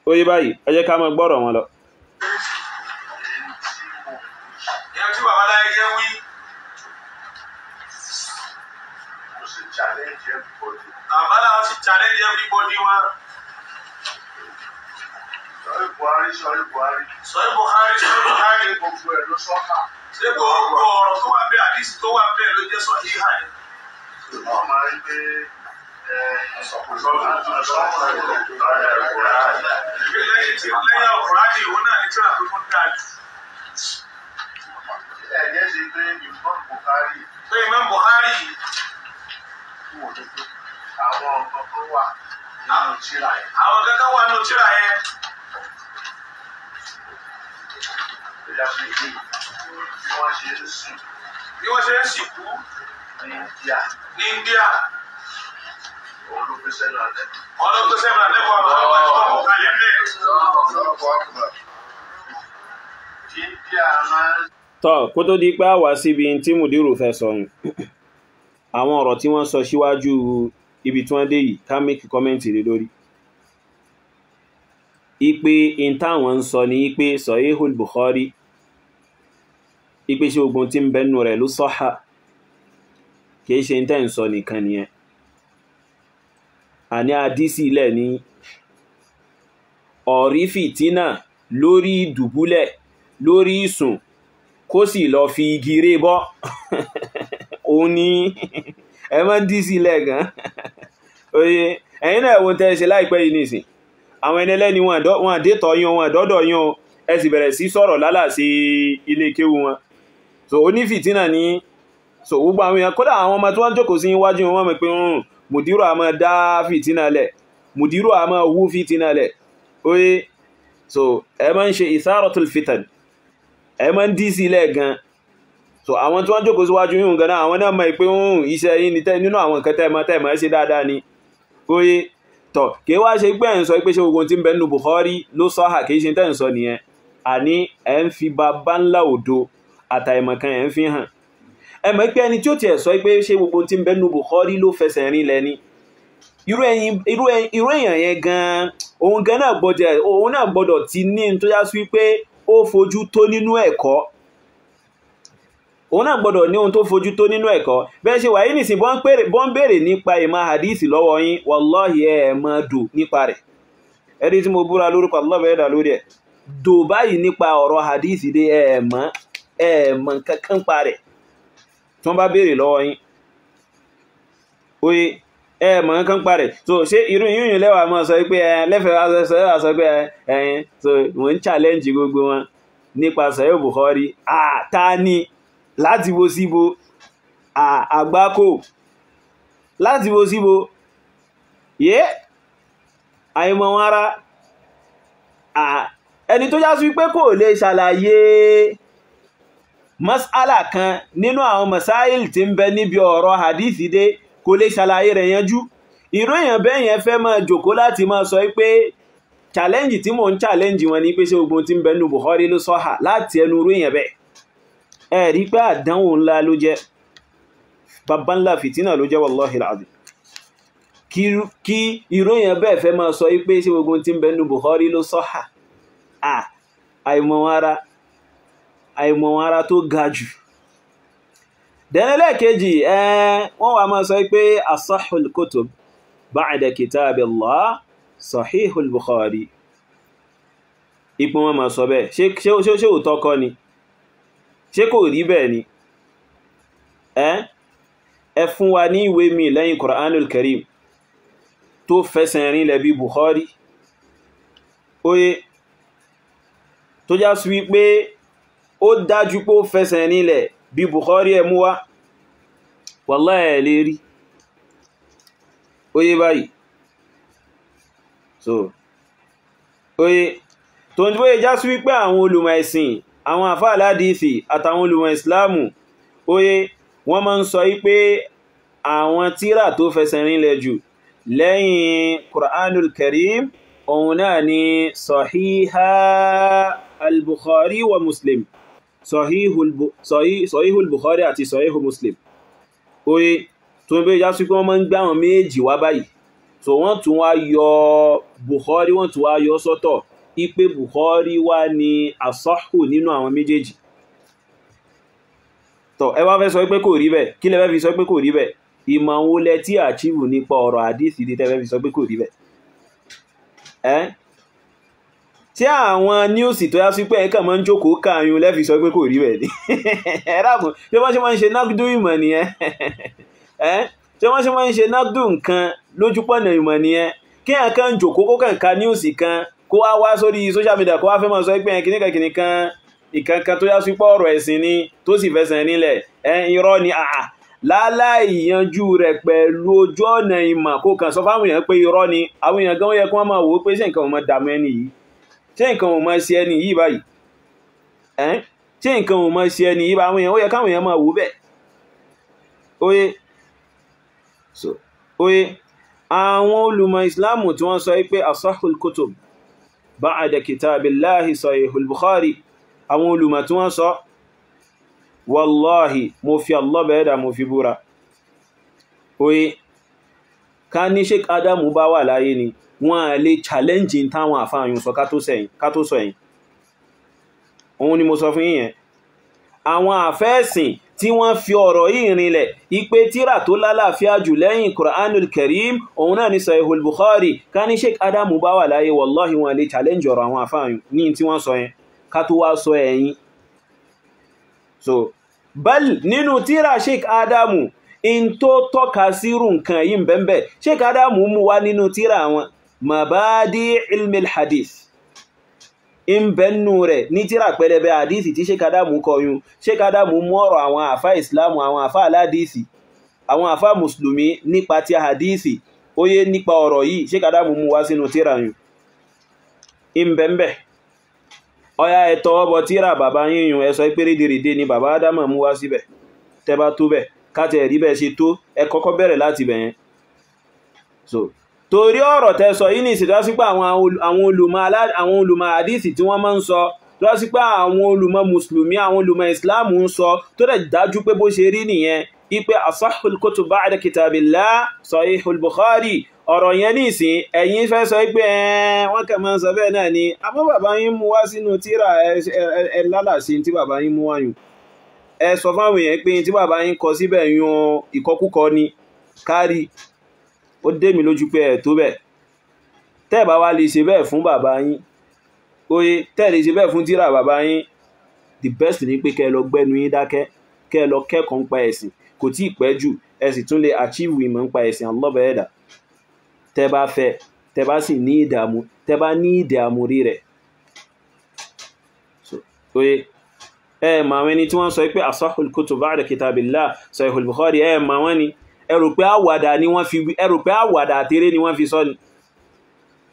Oye báyìí, ẹ jẹ́ ká máa gbọ́rọ̀ wọn lọ. Challenge everybody wọn. Sọ̀rí Buhari, sọ̀rí Buhari. Sọ̀rí Buhari, sọ̀rí Buhari. Gbogbo ẹ̀ ló sọ́kà. Ṣé gbogbo ọ̀rọ̀ tó wà bẹ́ẹ̀, àdísì tó wà bẹ́ẹ̀ ló jẹ́ sọ híhà ni? Wọ́n máa ń gbé Lẹ́yìn Al-Qur'ani, òun náà ní tíra tó tún dáa jù. Ẹ̀jẹ̀ ṣe pé Imam Buhari. Pé Imam Buhari. Àwọn nǹkan tó wà nínú tírà yẹn. Àwọn kankan wà nínú tírà yẹn. Ìyá fi ìlú bí wọ́n ṣe ń sìn. Bí wọ́n ṣe ń sìnkú. Ní India. Ní India. Òun ló gbé sẹ́nu àlẹ́. Òun ló gbé sẹ́nu àlẹ́ kọ́ àwọn ọmọ ẹ̀kọ́ kalẹ̀ bẹ́ẹ̀. India máa ń. Tọ́ kó tó di pé a wá síbi tí Mùdírù fẹ́ sọ yìí, àwọn ọ̀rọ̀ tí wọ́n sọ síwájú ibi tí wọ́n dé yìí, ká make comment lé lórí. Ipe in táwọn ń sọ ní ipe Sahihul Bukhari, ipe ṣe ogun tí ń bẹnu rẹ̀ ló sọ́hà, kìí ṣe tẹ́ ń sọ nìkan nìyẹn. Àní àdísì ilẹ̀ ní ọ̀rí fìtínà lórí ìdùbúlẹ̀, lórí ìsùn, kó sì lọ fi igi ré bọ́. Òun ni ẹ máa ń dí sílẹ̀ gan. Oye, ẹ̀yin náà wo tẹ́ ṣe láìpẹ́ yìí nìsín. Àwọn ẹni ẹlẹ́ni wọn àdétọ̀ yín, wọn àdọ́dọ̀ yín, ẹ sì bẹ̀rẹ̀ sí sọ̀rọ̀ lálàsí ilé kéwu wọn. So onífìtínà ní. So gbogbo àwọn èèyàn, kódà àwọn ọmọ tí wọ́n jókòó sí iwájú wọn mọ̀ pé mùdírù a máa dá fìtínà lẹ̀, mùdírù a máa wú fìtínà lẹ̀. Oye, so ẹ máa ń ṣe ìsáratul fitan, ẹ máa ń dí sílẹ̀ gan. So àwọn tí wọ́n jókòó síwájú yín gan náà, àwọn náà mọ̀ pé iṣẹ́ yín ni nínú àwọn nǹkan tẹ́ mọ̀ ṣe dáadáa ni. Oye, tọ̀ kí wá ṣe pé ẹ̀ ń sọ pé ṣé gbogbo tí ń bẹ nínú Bukhari ló sọ́hà, kì í ṣe tẹ́ ń sọ nìyẹn. Àní ẹ̀ ń fi baba ńlá òdo àtàìmọ̀kan ẹ̀ ń fi hàn. Ẹ mọ̀ pé ẹni tí ó tiẹ̀ sọ pé ṣé gbogbo tí ń bẹ nínú Bukhari ló fẹsẹ̀ rinlẹ̀ ni, irú èèyàn yẹn gan, òun gan náà gbọ́dọ̀, òun náà gbọ́dọ̀ ti ní tó yá sí pé ó fojú tó nínú ẹ̀kọ́. Òun náà gbọ́dọ̀ ní ohun tó fojú tó nínú ẹ̀kọ́. Bẹ́ẹ̀ ṣe wà yìí nìsín, bọ́n béèrè nípa ìmọ̀ hadith lọ́wọ́ yín, wallahi ẹ̀ mọ̀ dò nípa rẹ̀. Ẹni tí mo búra lórúkọ Allah bẹ́ẹ̀ dà lórí ẹ̀, dò báyìí nípa ọ̀rọ̀ hadith dé, ẹ̀ mọ̀ kankan pa rẹ̀. Tí wọ́n bá béèrè lọ́wọ́ yín, oye, ẹ mọ̀ nǹkan pa rẹ̀. So ṣé irú yíyún lẹ́wà máa sọ pé ẹ lẹ́fẹ̀ẹ́ wá sọ pé ẹ̀yin, so wọ́n ń challenge gbogbo wọn nípa Sahih Bukhari. Ta ni láti wo síbo àgbákò, láti wo síbo yé àìmọ̀ wọn ara. Ẹni tó já sí pé kò lè ṣàlàyé mas'ala kan nínú àwọn masáìl tí ń bẹ níbi ọ̀rọ̀ hadithi dé, kò lè ṣàlàyé rẹ̀ yanjú. Irú èèyàn bẹ́ẹ̀ yẹn fẹ́ máa jòkó láti máa sọ pé challenge tí mò ń challenge wọn ni pé ṣé gbogbo tí ń bẹ nínú Bukhari ló sọ́hà, láti ẹnu irú èèyàn bẹ́ẹ̀. Ẹ rí pé àdánwò ńlá ló jẹ́, baba ńlá fìtínà ló jẹ́, wallahi alazim. Kí irú èèyàn bẹ́ẹ̀ fẹ́ máa sọ pé ṣé gbogbo tí ń bẹ nínú Bukhari ló sọ́hà, àìmọ̀ wọn ara tó ga jù. Dẹ̀nẹ́lẹ́kejì, wọ́n wá máa sọ pé asahhul kutub ba'da kitabillah sahihul Bukhari. Ipò wọn máa sọ bẹ́ẹ̀. Ṣé òótọ́ kọ́ ni? Ṣé kò rí bẹ́ẹ̀ ni? Ẹ fún wa ní ìwé mi lẹ́yìn Qur'anul Karim tó fẹsẹ̀ rinlẹ̀ bí Bukhari. Oye, tó já sí wípé ó dájú pé ó fẹsẹ̀ rinlẹ̀ bí Bukhari ẹ mú wá, wallahi ẹ̀ lè rí. Oye báyìí. So oye, tó ń bóyẹ já sí wípé àwọn olùmọ̀ ẹ̀sìn, àwọn àfáà aládìísì àtàwọn olùmọ̀ ìsìláàmù, oye, wọ́n máa ń sọ wípé àwọn tírà tó fẹsẹ̀ rinlẹ̀ jù lẹ́yìn Qur'anul Karim òun náà ni Sahiha al-Bukhari wa Muslim, Sahihul Bukhari àti Sahihu Muslim. Oye, tó ń bẹ́ já sí pé wọ́n máa ń gbá àwọn méjì wá báyìí. So wọ́n tún wá yọ Bukhari, wọ́n tún wá yọ sọ́tọ̀ ipé Bukhari wá ní asahhu nínú àwọn méjèèjì. Tọ́ ẹ wá fẹ́ sọ pé kò rí bẹ́ẹ̀, kí lẹ fẹ́ fi sọ pé kò rí bẹ́ẹ̀? Ìmọ̀ wo lẹ tí àchíwù nípa ọ̀rọ̀ àdísì tẹ́ fẹ́ fi sọ pé kò rí bẹ́ẹ̀? Tí àwọn níùsì tó yá sí pé ẹ̀kàn máa ń jókòó káàyùn lẹ́fi sọ pé kò rí bẹ́ẹ̀ ni? Ẹ dákun, ṣé wọ́n ṣe máa ń ṣe nágdú ìmọ̀ nìyẹn? Ṣé wọ́n ṣe máa ń ṣe nágdú nǹkan lójúpọ̀nà ìmọ̀ nìyẹn? Kí ẹ̀ kàn jókòó kó kàn ka níùsì kan kó wá wá sórí social media kó wá fẹ́ máa sọ pé kìnìkan kìnìkan ìkankan tó yá sí pé ọ̀rọ̀ ẹ̀sìn ni tó sì fẹsẹ̀ nílẹ̀, irọ́ ni. Àà láláì yanjú rẹ̀ pẹ̀lú ojú ọ̀nà ìmọ̀ kó kàn sọ fáwọn èèyàn pé irọ́ ni. Àwọn èèyàn gan yẹ kí wọ́n máa wò ó pé ṣé nǹkan ò máa dààmú ẹni yìí, ṣé nǹkan ò máa ṣe ẹni yìí báyìí, ṣé nǹkan ò máa ṣe ẹni yìí báyìí? Àwọn èèyàn ó yẹ káwọn èèyàn máa wò bẹ́ẹ̀. Oye, so oye, àwọn olùmọ̀ ìsìláàmù tí wọ́n sọ pé asahul kutub ba'da kitabillahi sahihul Bukhari, àwọn olùmọ̀ tí wọ́n sọ, wallahi mo fi Allah bẹ̀ẹ́dà mo fi búra. Oye, ká ní Sheikh Adamu bá wà láyé ni wọ́n a lè challenge táwọn àfáàyùn sọ ká tó sọ ẹ̀yìn. Òun ni mo sọ fún yín yẹn. Àwọn àfẹ́ẹ̀sìn tí wọ́n fi ọ̀rọ̀ yìí rinlẹ̀ ipe tíra tó lálàáfíà jù lẹ́yìn Qur'anul Karim òun náà ni Sahihul Bukhari. Ká ní Sheikh Adamu bá wà láyé, wallahi wọn lè challenge ọ̀rọ̀ àwọn àfáàyàn ní tí wọ́n sọ yẹn, ká tó wá sọ ẹ̀yìn. So bal nínú tíra Sheikh Adamu in tó tọ́ka sírù nǹkan yìí bẹ́ẹ̀, Sheikh Adamu mú wá nínú tíra wọn Mabadi Ilmil Hadith, in bẹnu rẹ̀ ní tíra pẹlẹbẹ àdísì tí Sheikh Adamu kọyún. Sheikh Adamu mú ọ̀rọ̀ àwọn àfá ìsìlámù, àwọn àfá aládìsì, àwọn àfá mùsùlùmí nípa ti àdísì, ó yé nípa ọ̀rọ̀ yìí, Sheikh Adamu mú wá sínú tíra yùn in bẹ̀m̀bẹ̀. Ọya ẹ̀tọ́ ọbọ̀ tíra bàbá yíyun, ẹ sọ pé rédèrèdè ni bàbá Ádámù mú wá síbẹ̀. Tẹ́ bá tó bẹ̀ káàtẹ̀ rí bẹ́ẹ̀ ṣe tó, ẹ kọ́kọ́ bẹ̀rẹ̀ láti bẹ̀ yẹn. So torí ọ̀rọ̀ tẹ́ sọ yìí ní ìsìn tó wá sí pé àwọn olùmọ̀ àdísì tí wọ́n máa ń sọ, tó wá sí pé àwọn olùmọ̀ mùsùlùmí, àwọn olùmọ̀ ìsìláàmù ń sọ, tó dẹ̀ dájú pé bó ṣe rí nìyẹn, ipe asahul kutub ba'da kitabillah sahihul Bukhari. Ọ̀rọ̀ yẹn ní ìsìn ẹ̀yin fẹ́ sọ pé wọ́n kàn máa ń sọ bẹ́ẹ̀ náà ni, àmọ́ bàbá yín mú wá sínú tíra, ẹ lálàsí tí bàbá yín mú wáyùn. Ẹ sọ fáwọn èèyàn pé tí bàbá yín kọ síbẹ̀ yan ìkọkúkọ ni kárí. Ó dé mi lójú pé ẹ̀ tó bẹ́ẹ̀. Tẹ́ bá wá lè ṣe bẹ́ẹ̀ fún bàbá yín, oye tẹ́ lè ṣe bẹ́ẹ̀ fún tíra bàbá yín, the best ni pé kẹ́ ẹ lọ gbẹ́nu yín dákẹ́, kẹ́ ẹ lọ kẹ́kọ̀ọ́ nípa ẹ̀sìn. Kò tí ì pẹ́ jù, ẹ sì tún lè achieve ìmọ̀ nípa ẹ̀sìn Allah. Tẹ́ bá fẹ́, tẹ́ bá sì ní ìdààmú, tẹ́ bá ní ìdààmú rí rẹ̀. Oye ẹ mà àwọn ẹni tí wọ́n sọ pé asahul kutub ba'da kitabillah sahihul Bukhari, ẹ mà wọ́n ni. Ẹ rò pé àwàdà ni wọ́n fi, ẹ rò pé àwàdà àti eré ni wọ́n fi sọ ni,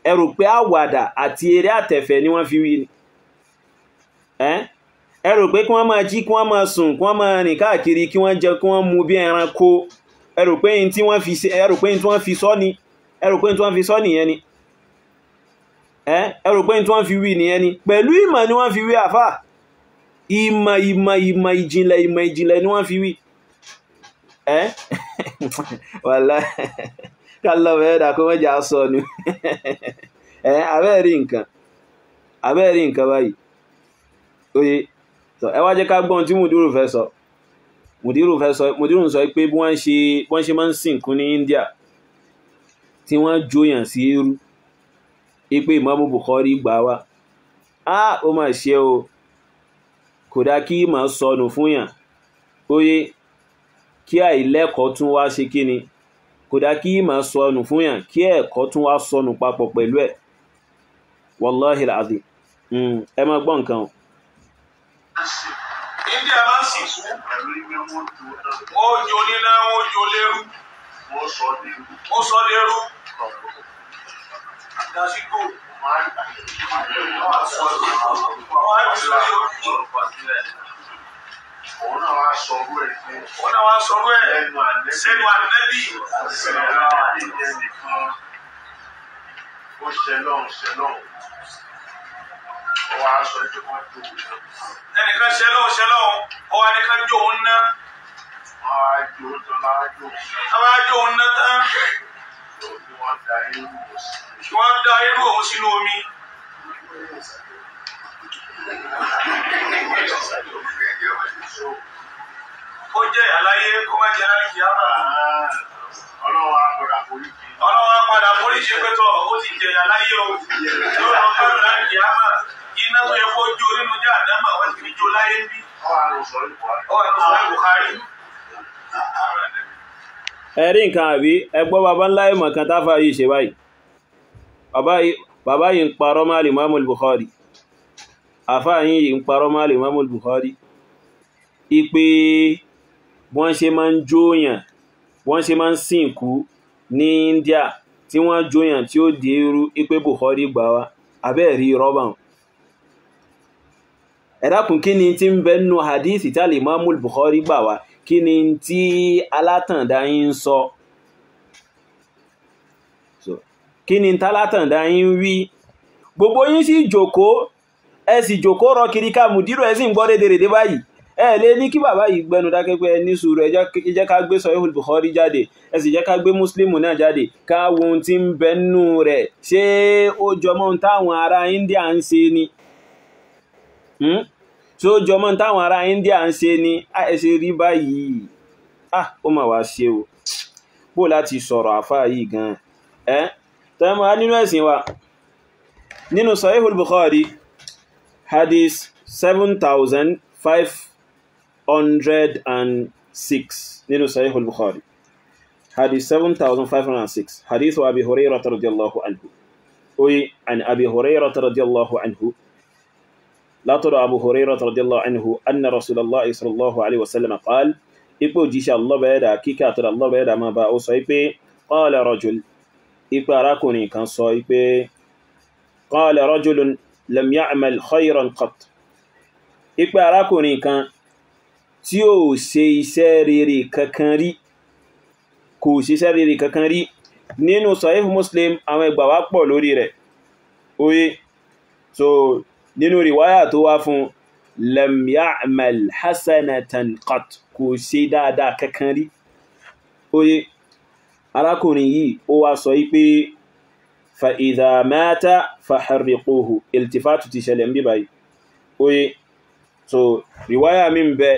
ẹ rò pé àwàdà àti eré àtẹ̀fẹ̀ ni wọ́n fi wí ni. Ẹ rò pé kí wọ́n máa jí, kí wọ́n máa sùn, kí wọ́n máa rìn káàkiri, kí wọ́n jẹ, kí wọ́n mu bí ẹranko, ẹ rò pé tí wọ́n fi, ẹ rò pé tí wọ́n fi sọ ni, ẹ rò pé tí wọ́n fi sọ nìyẹn ni, ẹ rò pé tí wọ́n fi wí nìyẹn ni. Pẹ̀lú ìmọ̀ ni wọ́n fi wí àfà, ìmọ̀ ìmọ̀ ìmọ̀ ìjìnlẹ̀ ìmọ̀ ìjìnlẹ̀ ni wọ́n fi wí. Wàlá kálọ̀ mẹ́ẹ̀dà kó mẹ́jà sọ ni. Abẹ́ẹ̀rí nǹkan, abẹ́ẹ̀rí nǹkan báyìí. Oye ẹ wá jẹ́ ká gbọ́n tí mùdírù fẹ́ sọ. Mùdírù fẹ́ sọ, mùdírù ń sọ pé bí wọ́n ṣe máa ń sìnkú ní India tí wọ́n jóyàn sí eérú, ipe Ìmámù Bukhari gbà wá. Á ó mà ṣe o, kò dá kí ìmọ̀ sọnù fún yàn. Oye kí àìlẹ́kọ̀ọ́ tún wá ṣe kí ni, kò dá kí ìmọ̀ sọnù fún yàn kí ẹ̀kọ́ tún wá sọnù papọ̀ pẹ̀lú ẹ̀. Wallahi alazim. Ẹ máa gbọ́ nǹkan o. India máa ń sìnkú, wọ́n jó níná, wọ́n jó lérú, wọ́n sọ lérú, dasígbò, wọ́n á fi sórí omi. Òun náà wá sọrú ẹ̀ Òun náà wá sọrú ẹ̀ sẹ́nu ànẹ́bì. Ó ṣẹlọ́run ṣẹlọ́run. Ó wá sọ pé wọ́n jó òun náà. Ẹnìkan ṣẹlọ́run ṣẹlọ́run, ó wá ní ká jó òun ná. Wọ́n á jó tán láá jó òun náà. Wọ́n á jó òun ná tán. Kí wọ́n da irú òun sí. Kí wọ́n da irú òun sínú omi. Ó jẹ́ àláyé kó má jẹ́ láti kìí àmà. Ọlọ́run á padà foríjì. Ọlọ́run á padà foríjì pé tọ̀ ó ti jẹ̀yà láyé o. Yóò lọ gbádùn láti kìí àmà. Iná tó yẹ kó jó nínú jẹ́ àdámà wọ́n ti fi jó láyé ń bí. Ó wà lọ sọ Buhari. Ó wà lọ sọ Buhari. Ẹ rí nǹkan àbí? Ẹ gbọ́ baba ńlá ìmọ̀ kan táfà yìí ṣe báyìí. Bàbá yìí ń parọ́ mọ́ Al-Imam Bukhari. Àfáà yìí ń parọ́ mọ́ Al-Imam Bukhari. Ipe wọ́n ṣe máa ń jóyàn, wọ́n ṣe máa ń sìnkú ní India tí wọ́n jóyàn tí ó di irú, ipe Bukhari gbà wá. Abẹ́ẹ̀rí rọ́bà. Ẹ dákun, kí ni tí ń bẹ nínú hadithi tí Al-Imam Bukhari gbà wá? Kí ni tí alátàndá yín ń sọ? Kí ni tálátàndá yín ń wí? Gbogbo yín sì jòkó, ẹ sì jòkó rọ kiri ká mùdírù, ẹ sì ń gbọ́ rédèrèdè báyìí. Ẹ lè ní kí bàbá yìí gbẹnu dákẹ́ pé ẹ ní sùúrù, ẹ jẹ́ ká gbé Sahihul Bukhari jáde, ẹ sì jẹ́ ká gbé Muslim náà jáde, ká wo ohun tí ń bẹ nínú rẹ̀. Ṣé ó jọmọ́ ohun táwọn ará India ń ṣe ni? Tí ó jọmọ́ táwọn ará India ń ṣe ni? Ẹ ṣe rí báyìí, ah, ó mà wá ṣe o, bó láti sọ̀rọ̀ àfáà yìí gan ẹ́ tẹ́mọ̀ nínú ẹ̀sìn wa. Nínú Sahihul Bukhari hadith 7506, nínú Sahihul Bukhari hadith 7506, hadith wa Abi Hurairah radiyallahu anhu, oyi an Abi Hurairah radiyallahu anhu, látọ̀dọ̀ Abu Hurairah radiyallahu anhu, anna Rasulallah sallallahu alaihi wasallam qal, ipò jíṣẹ́ Allah bẹ̀ẹ́dà kíkà àtọ̀dọ̀ Allah bẹ̀ẹ́dà máa bá ó sọ pé qala rajul, ipò arákùnrin kan sọ pé qala rajulun lam ya'mal khayran qat, ipò arákùnrin kan tí ó ṣe iṣẹ́ rere kankan rí, kò ṣiṣẹ́ rere kankan rí. Nínú Sahih Muslim àwọn ẹgbà wá pọ̀ lórí rẹ̀ oye. So nínú riwaya tó wá fún lam ya'mal hasanatan qat, kò ṣe dáadáa kankan rí oye. Arákùnrin yìí ó wá sọ pé fa idha mata faharriquhu, iltifatu ti ṣẹlẹ̀ ń bí báyìí oye. So riwaya mi ń bẹ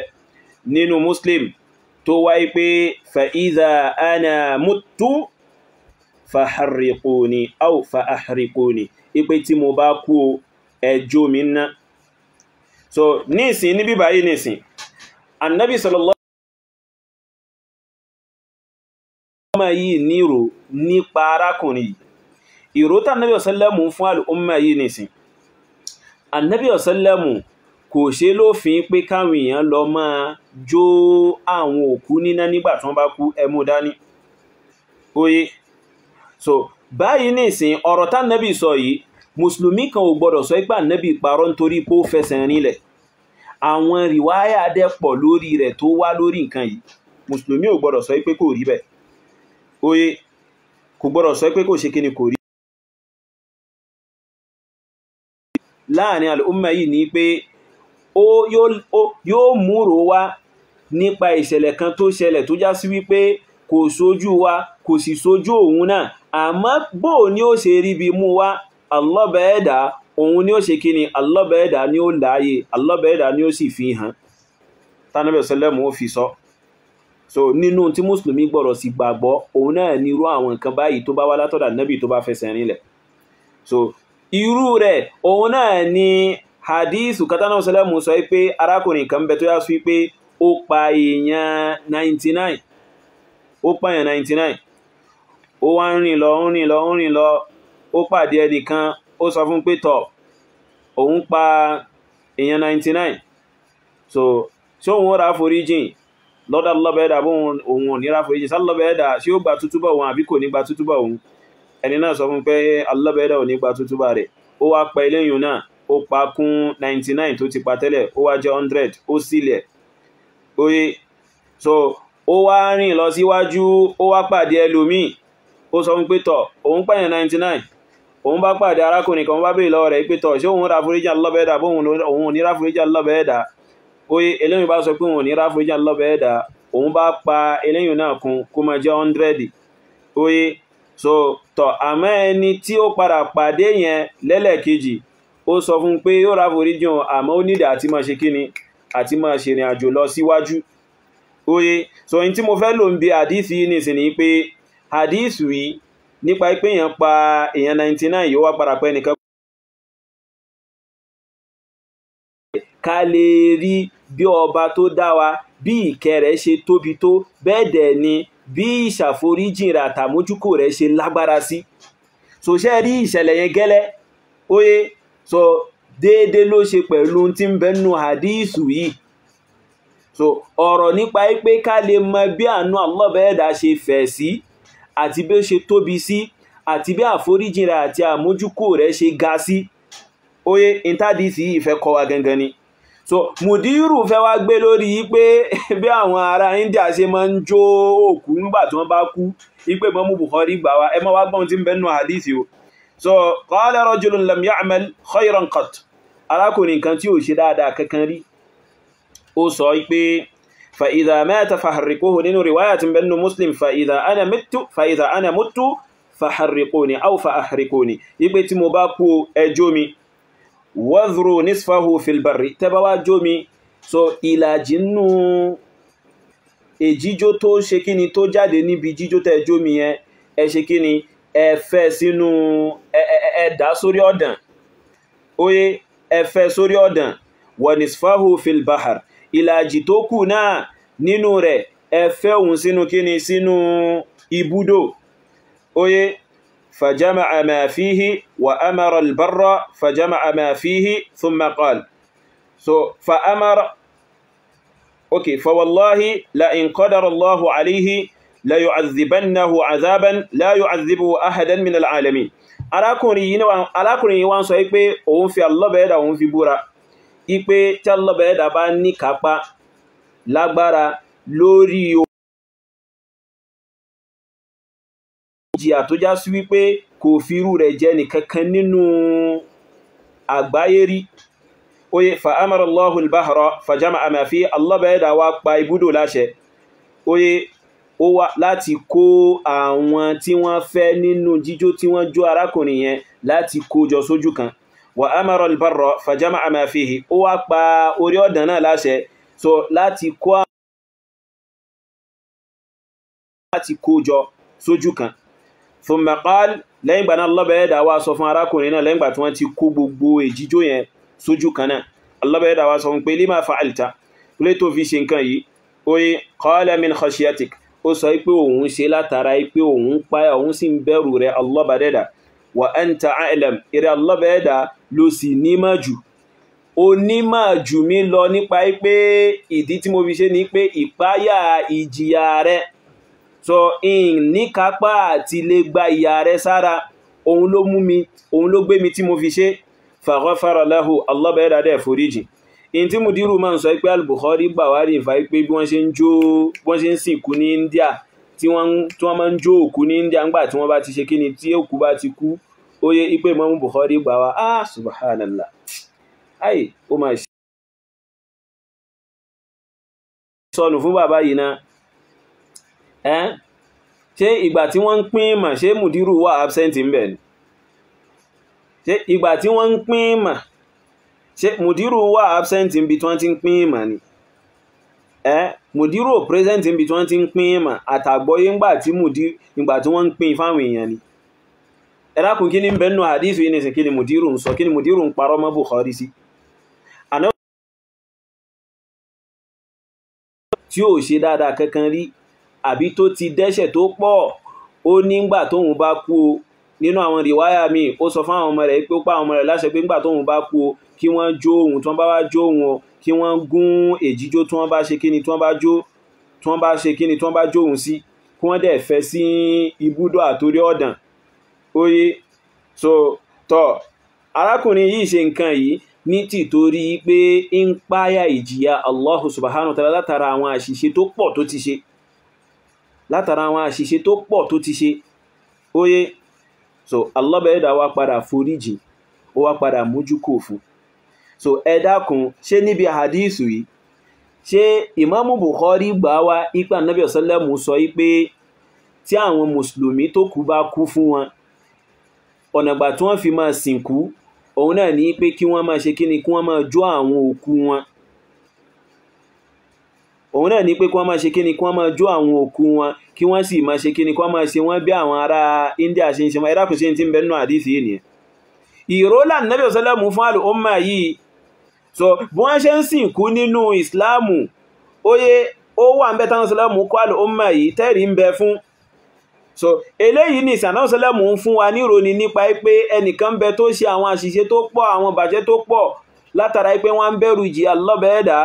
nínú Muslim tó wáyé pé fa idha ana muttu faharriquni aw faahriquni, ipe tí mo bá kú ẹ jó mi ná. So nísìn ní bíbáyìí nísìn Annabi sallallahu alaihi yìí nírò nípa arákùnrin yìí, ìró tá Annabi sallamu fún al'umma yìí nísìn, Annabi sallamu kò ṣe lófin pé káwọn èèyàn lọ máa jó àwọn òkú níná nígbà tí wọ́n bá kú, ẹ mú dání oye. So báyìí nísìn ọ̀rọ̀ tá Annabi sọ yìí, mùsùlùmí kan ò gbọdọ̀ sọ pé Ànábì parọ́ nítorí pé ó fẹsẹ̀ rinlẹ̀. Àwọn rìwáyà dẹ̀ pọ̀ lórí rẹ̀ tó wá lórí nǹkan yìí, mùsùlùmí ò gbọdọ̀ sọ pé kò rí bẹ́ẹ̀ oye, kò gbọdọ̀ sọ pé kò ṣe kíni kò rí. Láàrin al-umma yìí ni pé yóò múrò wá nípa ìṣẹ̀lẹ̀ kan tó ṣẹlẹ̀ tó já sí wípé kò sójú wa kò sì sójú òun náà, àmọ́ bó ní ó ṣe rí bí mú wá, Allah bẹ̀ẹ́dà òun ni ó ṣe kíni, Allah bẹ̀ẹ́dà ni ó láàyè, Allah bẹ̀ẹ́dà ni ó sì fi hàn tánàbẹ̀ sẹlẹ̀mù ó fi sọ. So nínú tí mùsùlùmí gbọ́dọ̀ sì gbàgbọ́ òun náà ní irú àwọn nǹkan báyìí tó bá wá látọ̀dọ̀ Ànábì tó bá fẹsẹ̀ rinlẹ̀. So irú rẹ̀ òun náà ni hadithu katana sẹlẹ̀mù sọ pé arákùnrin kan bẹ tó yá sí pé ó pa èèyàn 99, ó pa èèyàn 99, ó wá ń rìn lọ ń rìn lọ ń rìn lọ, ó pàdé ẹnìkan, ó sọ fún pé tọ̀ òun pa èèyàn 99, so ṣé òun ó ra foríjìn lọ́dọ̀ lọ́bẹ̀ẹ́dà bó òun ò ní ra foríjìn sálọ́bẹ̀ẹ́dà, ṣé ó gba tútúbọ̀ òun àbí kò ní gba tútúbọ̀ òun? Ẹni náà sọ fún pé alọ́bẹ̀ẹ́dà ò ní gba tútúbà rẹ̀. Ó wá pa eléyìn náà, ó pa kún 99 tó ti pa tẹ́lẹ̀, ó wá jẹ́ 100, ó sílẹ̀ oye. So ó wá rìn lọ síwájú, ó wá pàdé ẹlòmíì, ó sọ fún pé tọ̀ òun pààyàn 99, òun bá pàdé arákùnrin kan, bá béèrè lọ́wọ́ rẹ̀ pé tọ̀ ṣé òun ra foríjì lọ́bẹ̀ẹ́dà bó òun ò ní ra foríjì lọ́bẹ̀ẹ́dà oye. Eléyìn bá sọ pé òun ò ní ra foríjì lọ́bẹ̀ẹ́dà, òun bá pa eléyìn náà kún kó máa jẹ́ 100 oye. So tọ̀ àmọ́ ẹni tí ó padà pàdé yẹn lẹ́lẹ́kejì ó sọ fún pé yóò ra foríjì òun, àmọ́ ó nídìí àti máa ṣe kíni, àti máa ṣe ìrìn àjò lọ síwájú oye. So ohun tí mo fẹ́ lò ń bi àdísì yìí nìsín ni pé àdísì yìí nípa pé èèyàn pa èèyàn 99 yóò wá padà pẹ́ nìkan, ká lè rí bí ọba tó dá wa bí ìkẹ́ rẹ̀ ṣe tóbi tó, bẹ́ẹ̀ dẹ̀ ni bí ìṣàforíjìn rẹ̀ àtàmójúkò rẹ̀ ṣe lágbára sí. So ṣe rí ìṣẹ̀lẹ̀ yẹn gẹ́lẹ́ oye. So déédéé ló ṣe pẹ̀lú tí ń bẹnu hadísù yìí. So ọ̀rọ̀ nípa pé ká lè mọ bí àánú Allah bẹ́ẹ̀dá ṣe fẹ̀ sí àti bí ó ṣe tóbi sí àti bí àforíjìn rẹ̀ àti àmójúkò rẹ̀ ṣe ga sí oye, intadisi yìí fẹ́ kọ́ wa gangan ni. So mùdírù fẹ́ wá gbé lórí pé bí àwọn ará India ṣe máa ń jó òkú nígbà tí wọ́n bá kú, ipe Imamu Bukhari gbà wá, ẹ má wá gbọ́n tí ń bẹnu hadisi o. So qala rajulun lam ya'mal khayran qat, arákùnrin kan tí ò ṣe dáadáa kankan rí, ó sọ pé fa idha mata faharriquhu, nínú riwaya tí ń bẹnu Muslim fa idha ana muttu faharriquni aw fa ahriquni, ipe tí mo bá kú ẹ jó mi. Wadhru nisfahu fil barri, tẹ́ bá wá jómi, so ìlàjì nínú èjíjó tó ṣe kíni tó jáde níbi jíjó tẹ́ jómi yẹn, ẹ ṣe kíni, ẹ fẹ́ sínú, ẹ dà sórí ọ̀dàn. Oye, ẹ fẹ́ sórí ọ̀dàn. Wa nisfahu fil bahar, ìlàjì tó kù náà nínú rẹ̀ ẹ fẹ́ òun sínú kíni, sínú ibùdó. Oye, fajama'a ma fihi wa amara al-barra fajama'a ma fihi thumma qala. So fa amara, okay, fa wallahi la in qadara Allahu alayhi la yu'adhibannahu 'adhaban la yu'adhibuhu ahadan min al-'alamin. Arákùnrin yìí wá ń sọ pé òun fi Allah bẹ̀ẹ́dà, òun fi búra ipe tí Allah bẹ̀ẹ́dà bá ní kápá lágbára lórí ìjìyà tó já sí wípé kò fi irú rẹ̀ jẹ nìkankan nínú àgbáyé rí. Oye, fa amara Allahu al-bahra fa jama'a ma fi, Allah bẹ̀ẹ́dà wá pa ibùdó láṣẹ. Oye, ó wá láti kó àwọn tí wọ́n fẹ́ nínú jíjó tí wọ́n jó arákùnrin yẹn láti kó jọ sójú kan. Wa amara al-barra fa jama'a ma fihi, ó wá pa orí ọ̀dàn náà láṣẹ, so láti kó láti kó jọ sójú kan. Thumma qal, lẹ́yìn ìgbà náà Allah bẹ̀ẹ́dà wá sọ fún arákùnrin náà lẹ́yìn ìgbà tí wọ́n ti kó gbogbo èjíjó yẹn sójú kan náà, Allah bẹ̀ẹ́dà wá sọ fún pé lima fa'alta, lé tó fi ṣe nǹkan yìí. Oye, qala min khashiyatik, ó sọ pé òun ṣe látara pé òun páyà, òun sì ń bẹ̀rù rẹ̀ Allah bẹ̀ẹ́dà. Wa anta a'lam, ìrẹ̀ Allah bẹ̀ẹ́dà ló sì nímọ̀ jù, ó nímọ̀ jù mí lọ nípa pé ìdí tí mo fi ṣe ni pé ìpáyà ìjìyà rẹ̀, so in níkápá àti lè gba ìyà rẹ̀ sára, òun ló mú mi, òun ló gbé mi tí mo fi ṣe. Fa ghafara lahu, Allah bẹ̀ẹ́dà dẹ̀ foríjì. In tí Mudiru máa ń sọ pé al-Bukhari gbà wá rí ìfà pé bí wọ́n ṣe ń jó, wọ́n ṣe ń sìnkú ní India, tí wọ́n máa ń jó òkú ní India ńgbà tí wọ́n bá ti ṣe kíni, tí òkú bá ti kú. Oye, ipe Imam Bukhari gbà wá. Ah, subhanallah. Ai, ó máa ṣe sọnù fún bàbá yìí náà. Ṣé ìgbà tí wọ́n ń pín ìmọ̀, ṣé Mudiru wà absent ńbẹ̀ ni? Ṣé ìgbà tí wọ́n ń pín ìmọ̀, ṣé Mudiru wà absent níbi tí wọ́n ti ń pín ìmọ̀ ni? Mudiru ò present níbi tí wọ́n ti ń pín ìmọ̀ àtàgbọ́yé ńgbà tí ìgbà tí wọ́n ń pín fáwọn èèyàn ni. Ẹ dákun, kí ni ń bẹ nínú hadith yìí nísìn, kí ni Mudiru ń sọ, kí ni Mudiru ń parọ́ mọ́ Bukhari sí? Àná tí ò ṣe dáadáa kankan rí àbí tó ti dẹ́ṣẹ̀ tó pọ̀, ó nígbà tóun bá kú o, nínú àwọn rìwáyà mi ó sọ fún àwọn ọmọ rẹ̀ pé ó pa àwọn ọmọ rẹ̀ láṣẹ pé nígbà tóun bá kú o, kí wọ́n jó òun, tí wọ́n bá wá jó òun o, kí wọ́n gún èjíjó tí wọ́n bá ṣe kíni, tí wọ́n bá jó, tí wọ́n bá ṣe kíni, tí wọ́n bá jó òun sí, kí wọ́n dẹ̀ fẹ́ sí ibùdó àtorí ọ̀dàn. Oye, so tọ́ arákùnrin yìí ṣe nǹkan yìí ní tìtorí pé ń páyà ìjìyà Allahu subhanahu wa ta'ala látara àwọn àṣìṣe tó pọ̀ tó ti ṣe, látara àwọn àṣìṣe tó pọ̀ tó ti ṣe. Oye, so Allah bẹ̀ẹ́dà wá padà foríjì, ó wá padà mójúkò fún. So ẹ dákun, ṣé níbi hadithu yìí, ṣé Imamu Bukhari gbà wá ipa Nabi sallallahu sọ pé tí àwọn mùsùlùmí tó kú bá kú fún wọn, ọ̀nà ìgbà tí wọ́n fi máa sìnkú òun náà ní pé kí wọ́n máa ṣe kíni, kí wọ́n máa jó àwọn òkú wọn. Òun náà ní pé kí wọ́n máa ṣe kíni, kí wọ́n máa jó àwọn òkú wọn, kí wọ́n sì máa ṣe kíni, kí wọ́n máa ṣe wọ́n bí àwọn ará India ṣe ń ṣe wọn. Ẹ dákun, ṣe ti ń bẹ nínú àdìsí yìí nìyẹn? Ìrólà Nabi sallallahu fún àlùmọ́ yìí. So bí wọ́n ṣe ń sìnkú nínú Ìsìláàmù, oye, ó wà ń bẹ táwọn sọlẹ́mù kọ́ àlùmọ́ yìí tẹ́rì ń bẹ fún. So eléyìí ní ìsànà sọlẹ́mù ń fún wa níròní nípa pé ẹnìkan bẹ tó ṣe àwọn àṣìṣe tó pọ̀, àwọn bàjẹ́ tó pọ̀, látara pé wọ́n ń bẹ̀rù ìjìyà lọ́bẹ̀ẹ́dà.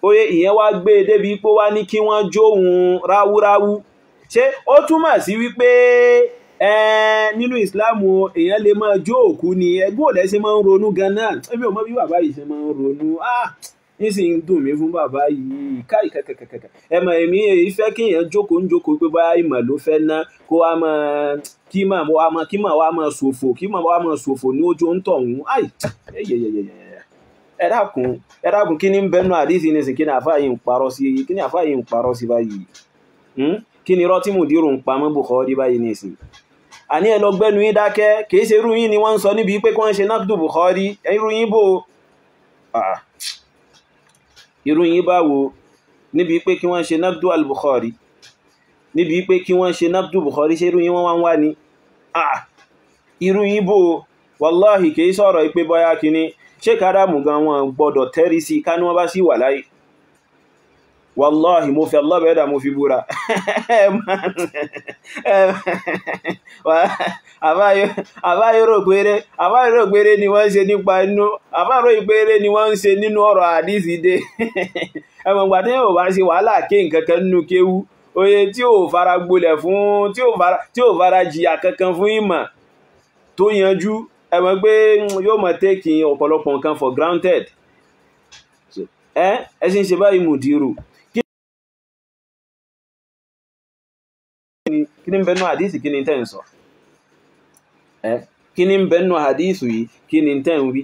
Oye, ìyẹn wá gbé e débi pé wá ní kí wọ́n jóhun ráúráú. Ṣé ó túmọ̀ sí wípé nínú Ìsìláàmù èèyàn lè máa jó òkú ni? Ẹgbẹ́ òlẹ́ ṣe máa ń ronú gan náà, èmi ò mọ bí bàbá yìí ṣe máa ń ronú. Ah, nísìnyí ń dùn mí fún bàbá yìí, káì kàkàkàkà. Ẹ mọ̀, èmi èyí fẹ́ kí èèyàn jókòó ń jókòó pé báyà ìmọ̀ ló fẹ́ ná, kó wá máa kí mà wá máa kí mà wá máa ṣòfò, kí mà wá máa ṣòfò ní ojú ń tọ̀hún. Áì, ẹ dákun, ẹ dákun, kí ni ń bẹnu àdìsí nísìnyí, kí ni àfáà yìí ń parọ́ sí, kí ni àfáà yìí ń parọ́ sí báyìí? Kí ni irọ́ tí Mùdírù ń pamọ́ Bukhari báyìí nísìnyí? Àní ẹ lọ gbẹ́nu yín dákẹ́, kìí ṣe irú yín ni wọ́n ń sọ níbi pé kí wọ́n ṣe nákdù Bukhari. Irú yín bò, irú yín báwo níbi pé kí wọ́n ṣe nákdù al-Bukhari, níbi pé kí wọ́n ṣe nákdù Bukhari, ṣe irú yín wọ́n wá ń wá ni? Irú yín bò, wàláhì kìí sọ̀rọ̀ pé bọ́yá kíní Sheikh Adamu gan wọn gbọ́dọ̀ tẹ́rí sí ká ní wọ́n bá sí wà láyé. Wàláhì mo fi Allah bẹ́ẹ̀dà mo fi búra. Àbáyọ̀rò péré ni wọ́n ń ṣe nípa inú, àbáyọ̀rò péré ni wọ́n ń ṣe nínú ọ̀rọ̀ àdísì dé. Ẹmọ̀gbà tí yóò bá ṣe wàhálà ké nǹkankan nínú kéwú, oye tí ò fara gbolẹ̀ fún, tí ò fara jìyà kankan fún ìmọ̀ tó yanjú, ẹ mọ̀ pé yóò mọ̀ taking ọ̀pọ̀lọpọ̀ nǹkan for granted. Ẹ ṣe ń ṣe báyìí mùdírù. Kí ni ń bẹnu àdísì, kí ni tẹ́ ń sọ? Kí ni ń bẹnu àdísì yìí, kí ni tẹ́ ń wí?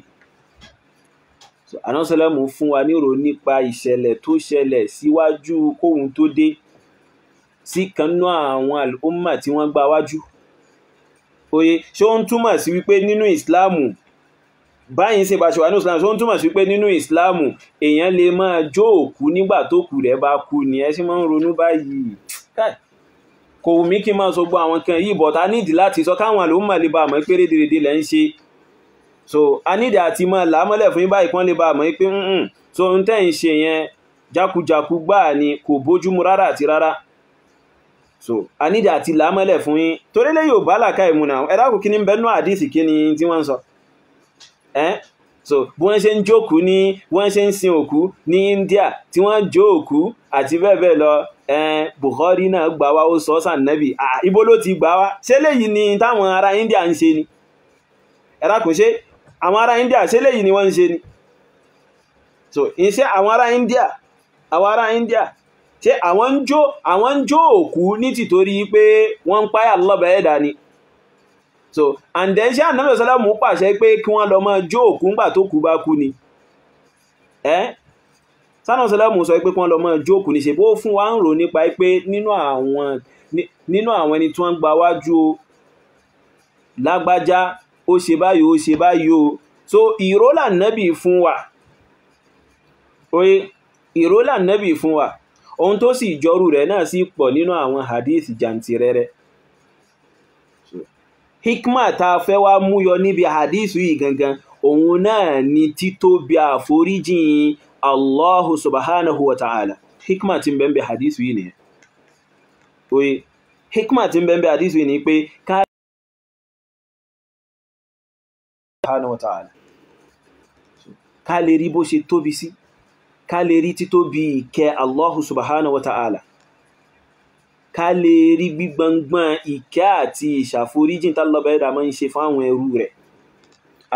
Ànásọ́lẹ́mù fún wa nírò nípa ìṣẹ̀lẹ̀ tó ṣẹlẹ̀ síwájú kóhun tó dé sí kanú àwọn àlùmọ̀ tí wọ́n gbá wájú. Oye, ṣé ó ń túmọ̀ sí wípé nínú ìsìláàmù báyìí ṣe bá ṣe wà ní ìsìláàmù, ṣé ó ń túmọ̀ sí wípé nínú ìsìláàmù èèyàn lè máa jó òkú nígbà tó kù rẹ̀ bá kú ni? Ẹ ṣe máa ń ronú báyìí. Kò wù mí kí n máa sọ gbọ́ àwọn kan yìí, but a nídìí láti sọ káwọn àlùmọ̀ lè bá àmọ́ pé rédèrèdè lẹ́ ń ṣe. So a nídìí àti máa là á mọ́lẹ̀ fún yín báyìí kán lè bá àmọ́ pé so ohun tẹ́ ń ṣe yẹn jákujàku gbáà ni, kò bójúmu rárá àti rárá. So a nídìí àti là á mọ́lẹ̀ fún yín torí lè yóò bá làkà ìmúna. Ẹ dákun, kí ni ń bẹ́nu àdìsí, kí ni tí wọ́n ń sọ? So bí wọ́n ṣe ń jókòó ní, wọ́n ṣe ń sin òkú ní India tí wọ́n jó òkú àti bẹ́ẹ̀ bẹ́ẹ̀ lọ. Bukhari náà gbà wá, ó sọ sànẹ́bì. Ibo ló ti gbà wá? Ṣé léyìí ni táwọn ará India ń ṣe ni? Ẹ dákun, ṣé àwọn ará India ṣé léyìí ni wọ́n ń ṣe ni? So iṣẹ́ àwọn ará India, àwọn ará India ṣé àwọn ń jó òkú ní tìtorí pé wọ́n ń páyà lọ́bẹ̀ ẹ̀dá ni? So and then ṣé Ànábì sálàmù pàṣẹ pé kí wọ́n lọ máa jó òkú ńgbà tó kú bá kú ni? Sánà sálàmù sọ pé kí wọ́n lọ máa jó òkú ni? Ṣe bó fún wa ń rò nípa pé nínú àwọn ẹni tí wọ́n gba wájú o, lágbájá ó ṣe báyìí, ó ṣe báyìí o. So ìró l'Ànábì fún wa. Oye, ìró l'Ànábì fún wa. Ohun tó sì jọrú rẹ̀ náà sì pọ̀ nínú àwọn hadith jàǹtìrẹrẹ. Hikma ta fẹ́ wá mú yọ níbi hadith yìí gangan, òun náà ni títóbi àforíjìn Allahu subhanahu wa ta'ala. Hikma tí ń bẹ níbi hadith yìí nìyẹn. Oye, hikma tí ń bẹ níbi hadith yìí ni pé ká subhanahu wa ta'ala, ká lè rí bó ṣe tóbi sí, ká lè rí títóbi ìkẹ́ Allahu subhanahu wa ta'ala, ká lè rí gbígbọngbọ́n ìkẹ́ àti ìṣàforíjìn tálọ́bẹ̀ ẹ̀dà máa ń ṣe fáwọn ẹrú rẹ̀,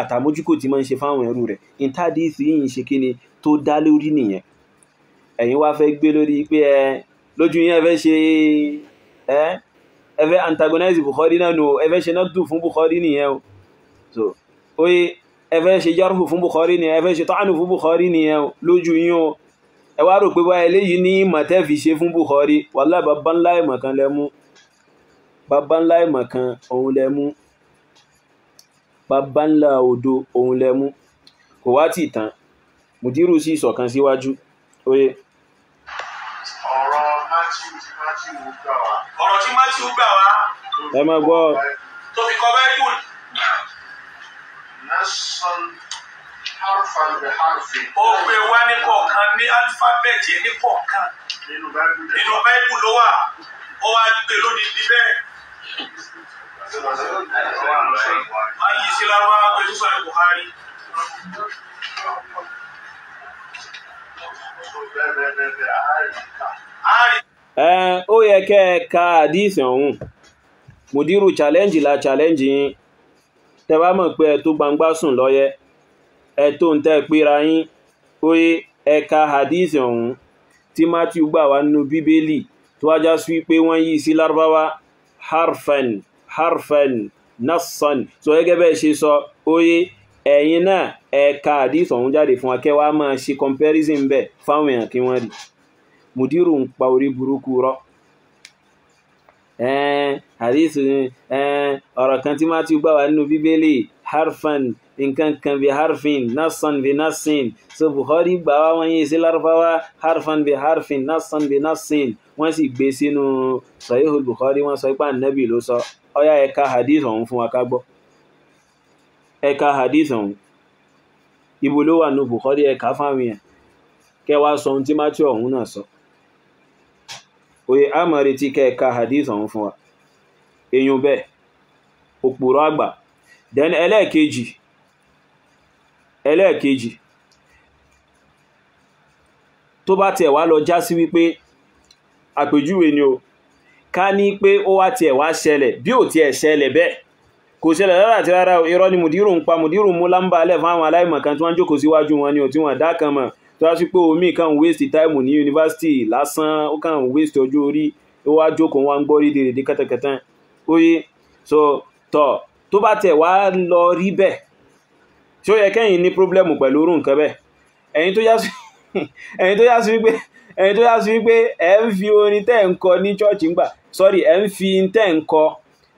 àtàmójúkò tí máa ń ṣe fáwọn ẹrú rẹ̀. Ìtàdísì yìí ń ṣe kí ni tó dá lórí nìyẹn. Ẹ̀yin wá fẹ́ gbé lórí pé ẹ lójú yín ẹ fẹ́ ṣe ẹ fẹ́ antagonize Bukhari náà nù, ẹ fẹ́ ṣe náà dùn fún Bukhari nìyẹn o. So oye, ẹ fẹ́ ṣe jarhu fún Bukhari nìyẹn, ẹ fẹ́ ṣe ta'anu fún Bukhari nìyẹn o, lójú yín o. Ẹ wá rò pé wá eléyìí ní ìmọ̀ tẹ́ fi ṣe fún Bukhari. Wallahi bàbá ńlá ìmọ̀ kan lẹ mú, bàbá ńlá ìmọ̀ kan òun lẹ mú, bàbá ńlá òdo òun lẹ mú. Kò wá tì tán, mùdírù sì sọ̀kan síwájú. Oye. Ọ̀rọ̀ Matthew tí Matthew gbà wá. Ọ̀rọ̀ tí Matthew gbà wá. Ẹ máa gbọ́. Tó fi kọ Bible. Nasan harfan bi harfin. Ó gbé wá ní kọ̀ọ̀kan ní alifábẹ́ẹ̀tì ní kọ̀ọ̀kan. Nínú Bible. Nínú Bible ló wà. Ó wá gbé lódìdí bẹ́ẹ̀. Wọ́n yí sí lárúbáwá pé sísọ ní Buhari. Ó yẹ kẹ́ ẹ ka àdíìsì ọ̀hún. Mùdírù challenge la challenge yín. Tẹ́ bá mọ̀ pé ẹ tó gbangba sùn lọ́yẹ, ẹ tó ń tẹ́ pera yín, oye ẹ ka àdíìsì ọ̀hún tí Matthew gbà wá nínú Bíbélì tó wájá sí pé wọ́n yí sí lárúbáwá harfan harfan nassan. So gẹ́gẹ́ bẹ́ẹ̀ ṣe sọ, oye ẹ̀yin náà ẹ ka àdíìsì ọ̀hún jáde fún wa kẹ́ wá máa ṣe comparison bẹ́ẹ̀ fáwọn èèyàn kí wọ́n rí. Mùdírù ń pa orí burúkú rọ́. Hadith ọ̀rọ̀ kan tí Matthew gbà wá nínú Bíbélì harfan nǹkan kan bí harfin nasan bí nasin. So Bukhari gbà wá wọ́n yìí sí Lárúbáwá harfan bí harfin nasan bí nasin, wọ́n sì gbé sínú Sahihul Bukhari, wọ́n sọ pé Ànábì ló sọ. Ọ̀yá ẹ̀ka hadith ọ̀hún fún wa ká gbọ́. Ẹ̀ka hadith ọ̀hún ibo ló wà ní Bukhari, ẹ̀ka fáwọn èèyàn kẹ́ wá sọ ohun tí Matthew ọ̀hún náà sọ. Oye, a máa retí kẹ́ ẹ̀ka hadith ọ̀hún fún wa. Èèyàn bẹ́ẹ̀ òpùrọ́ àgbà. Then ẹlẹ́ẹ̀kejì, tó bá tiẹ̀ wá lọ já sí wípé àpèjúwe ni o, ká ní pé ó wá tiẹ̀ wá ṣẹlẹ̀, bí ò tiẹ̀ ṣẹlẹ̀ bẹ́ẹ̀, kò ṣẹlẹ̀ rárá àti rárá o, irọ́ ni mùdírù ń pa. Mùdírù mú lámbà alẹ́ fún àwọn aláìmọ̀kan tí wọ́n ń jókòó síwájú wọn ni ò, tí wọ́n dá kan mọ̀, tó wá sí pé omi kan waste time ní yunifásitì lásán, ó kàn waste ọjọ́ orí, ó wá jókòó wọn ń gbọ́ rí dèrèdè kẹ́tẹ̀kẹ́tẹ́. Oye, so tọ̀ tó bá tiẹ̀ wá lọ rí bẹ́ẹ̀, tí ó yẹ kẹ́yìn ní pírọ́blẹ́mù pẹ̀lú orú nǹkan bẹ́ẹ̀? Ẹ̀yin tó yá sí wípé ẹ̀yin tó yá sí wípé ẹ̀ ń fi orin tẹ́ ń kọ ní chọ́ọ̀chì ńgbà, sorry, ẹ̀ ń fi tẹ́ ń kọ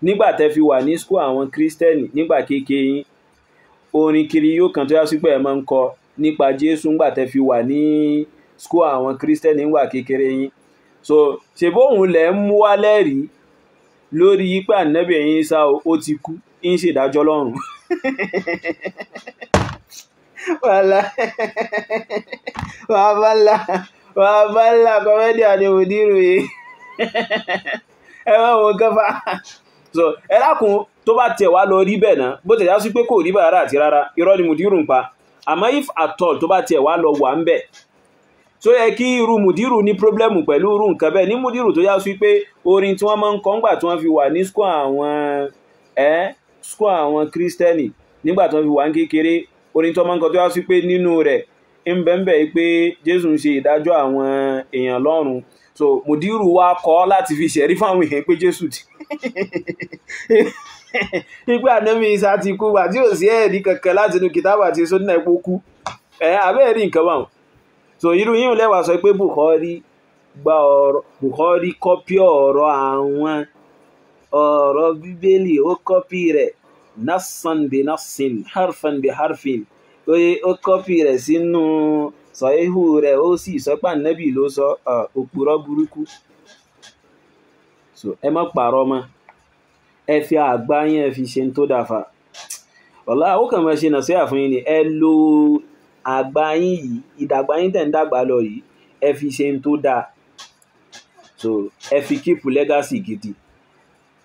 nígbà tẹ́ fi wà ní school àwọn kírísítẹ́nì nígbà kékeré yín, orin kiri yóò kan tó yá sí pé ẹ̀ máa ń kọ nípa Jésù ńgbà tẹ́ fi wà ní school àwọn kírísítẹ́nì nígbà kékeré yín. So ṣe bóun lẹ̀ ń mú wá lẹ́rìí lórí yípa Ànábì Ìsá ó ti kú, ń ṣèdájọ́ lọ́run. Wàhálà wàhálà wàhálà kọ́mẹ́dì àti òdìrú yìí ẹ má wo gánfà. So ẹ dákun, tó bá tiẹ̀ wá lọ rí bẹ́ẹ̀ náà, bó tẹ̀ já sí pé kò rí bẹ́ẹ̀ rárá àti rárá, irọ́ ni mùdírù ń pa. Àmọ́ if at all tó bá tiẹ̀ wá lọ wà ń bẹ̀, tó yẹ kí irú mùdírù ní pírọ́blẹ́mù pẹ̀lú irú nǹkan bẹ́ẹ̀? Ní mùdírù tó yá sí pé orin tí wọ́n máa ń kọ ńgbà tí wọ́n fi wà ní school àwọn school àwọn kírísítẹ́nì nígbà tí wọ́n fi wà ní kékeré, orin tí wọ́n máa ń kọ tó yá sí pé nínú rẹ̀ ń bẹ ń bẹ pé Jésù ń ṣe ìdájọ́ àwọn èèyàn lọ́run. So mùdírù wa kọ́ láti fi ṣẹ̀rí fáwọn èèyàn pé Jésù ti nígbà Ànábì Ìsá ti kú, wà tí ò sí ẹ̀rí kankan láti inú kìtàbù àti sunnah epo kú. Ẹ̀ abẹ́ rí nǹkan báwọn. So irú yín lẹ́wà sọ pé Bukhari gba ọ̀rọ̀, Bukhari kọ́pí ọ̀rọ̀ àwọn ọ̀rọ̀ Bíbélì, ó kọ́pí rẹ̀ nasan bi nasin harfan bi harfin, ó kọ́pí rẹ̀ sínú sọ̀híhù rẹ̀, ó sì sọ pé Ànábì ló sọ. Òpùrọ́ burúkú. So ẹ má pààrọ̀ mọ́, ẹ fi àgbá yín ẹ fi ṣe tó dáfa. Wàlá ó kàn máa ṣe nàṣíhà fún yín ni, ẹ lo àgbá yín yìí, ìdàgbà yín tẹ̀ ń dàgbà lọ yìí, ẹ fi ṣe tó dáa. So ẹ fi kíìpù lẹ́gàsì gidi.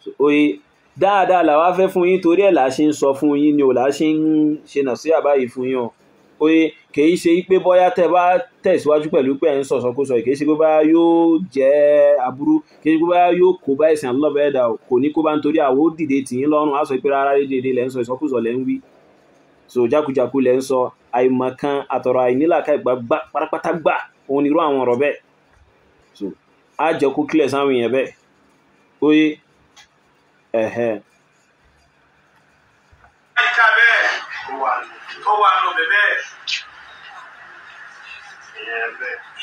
So oye dáadáa làwa fẹ́ fún yín, torí ẹ̀ là ṣe ń sọ fún yín ni ò, là ṣe ń ṣe nàṣíhà báyìí fún yín o. Oye kìí ṣe pé bóyá tẹ́ bá tẹ̀síwájú pẹ̀lú pé ẹ̀ ń sọ̀sọkúsọ, kìí ṣe pé bóyá yóò jẹ́ aburú, kìí ṣe pé bóyá yóò kó bá ẹ̀sìn Allah bẹ́ẹ̀ dà o, kò ní kó bá ń torí àwọ̀ dìde tì yín lọ́rùn, á sọ pé rárá dédé lẹ́ ń sọ, ìsọkúsọ lẹ́ ń wí. So jákujàku lẹ́ ń sọ, àìmọ̀kan àtọ̀rọ̀ àìnílàkà ìgbà gbà pátápátá gbà òun nírú àwọn ọ̀rọ̀ bẹ́ẹ̀. So á jẹ́ kó clear sáwọn èèyàn bẹ́ẹ̀. Oye ẹ̀hẹ́. Àyíká bẹ́ẹ̀ tó wà nù bẹ́ẹ̀.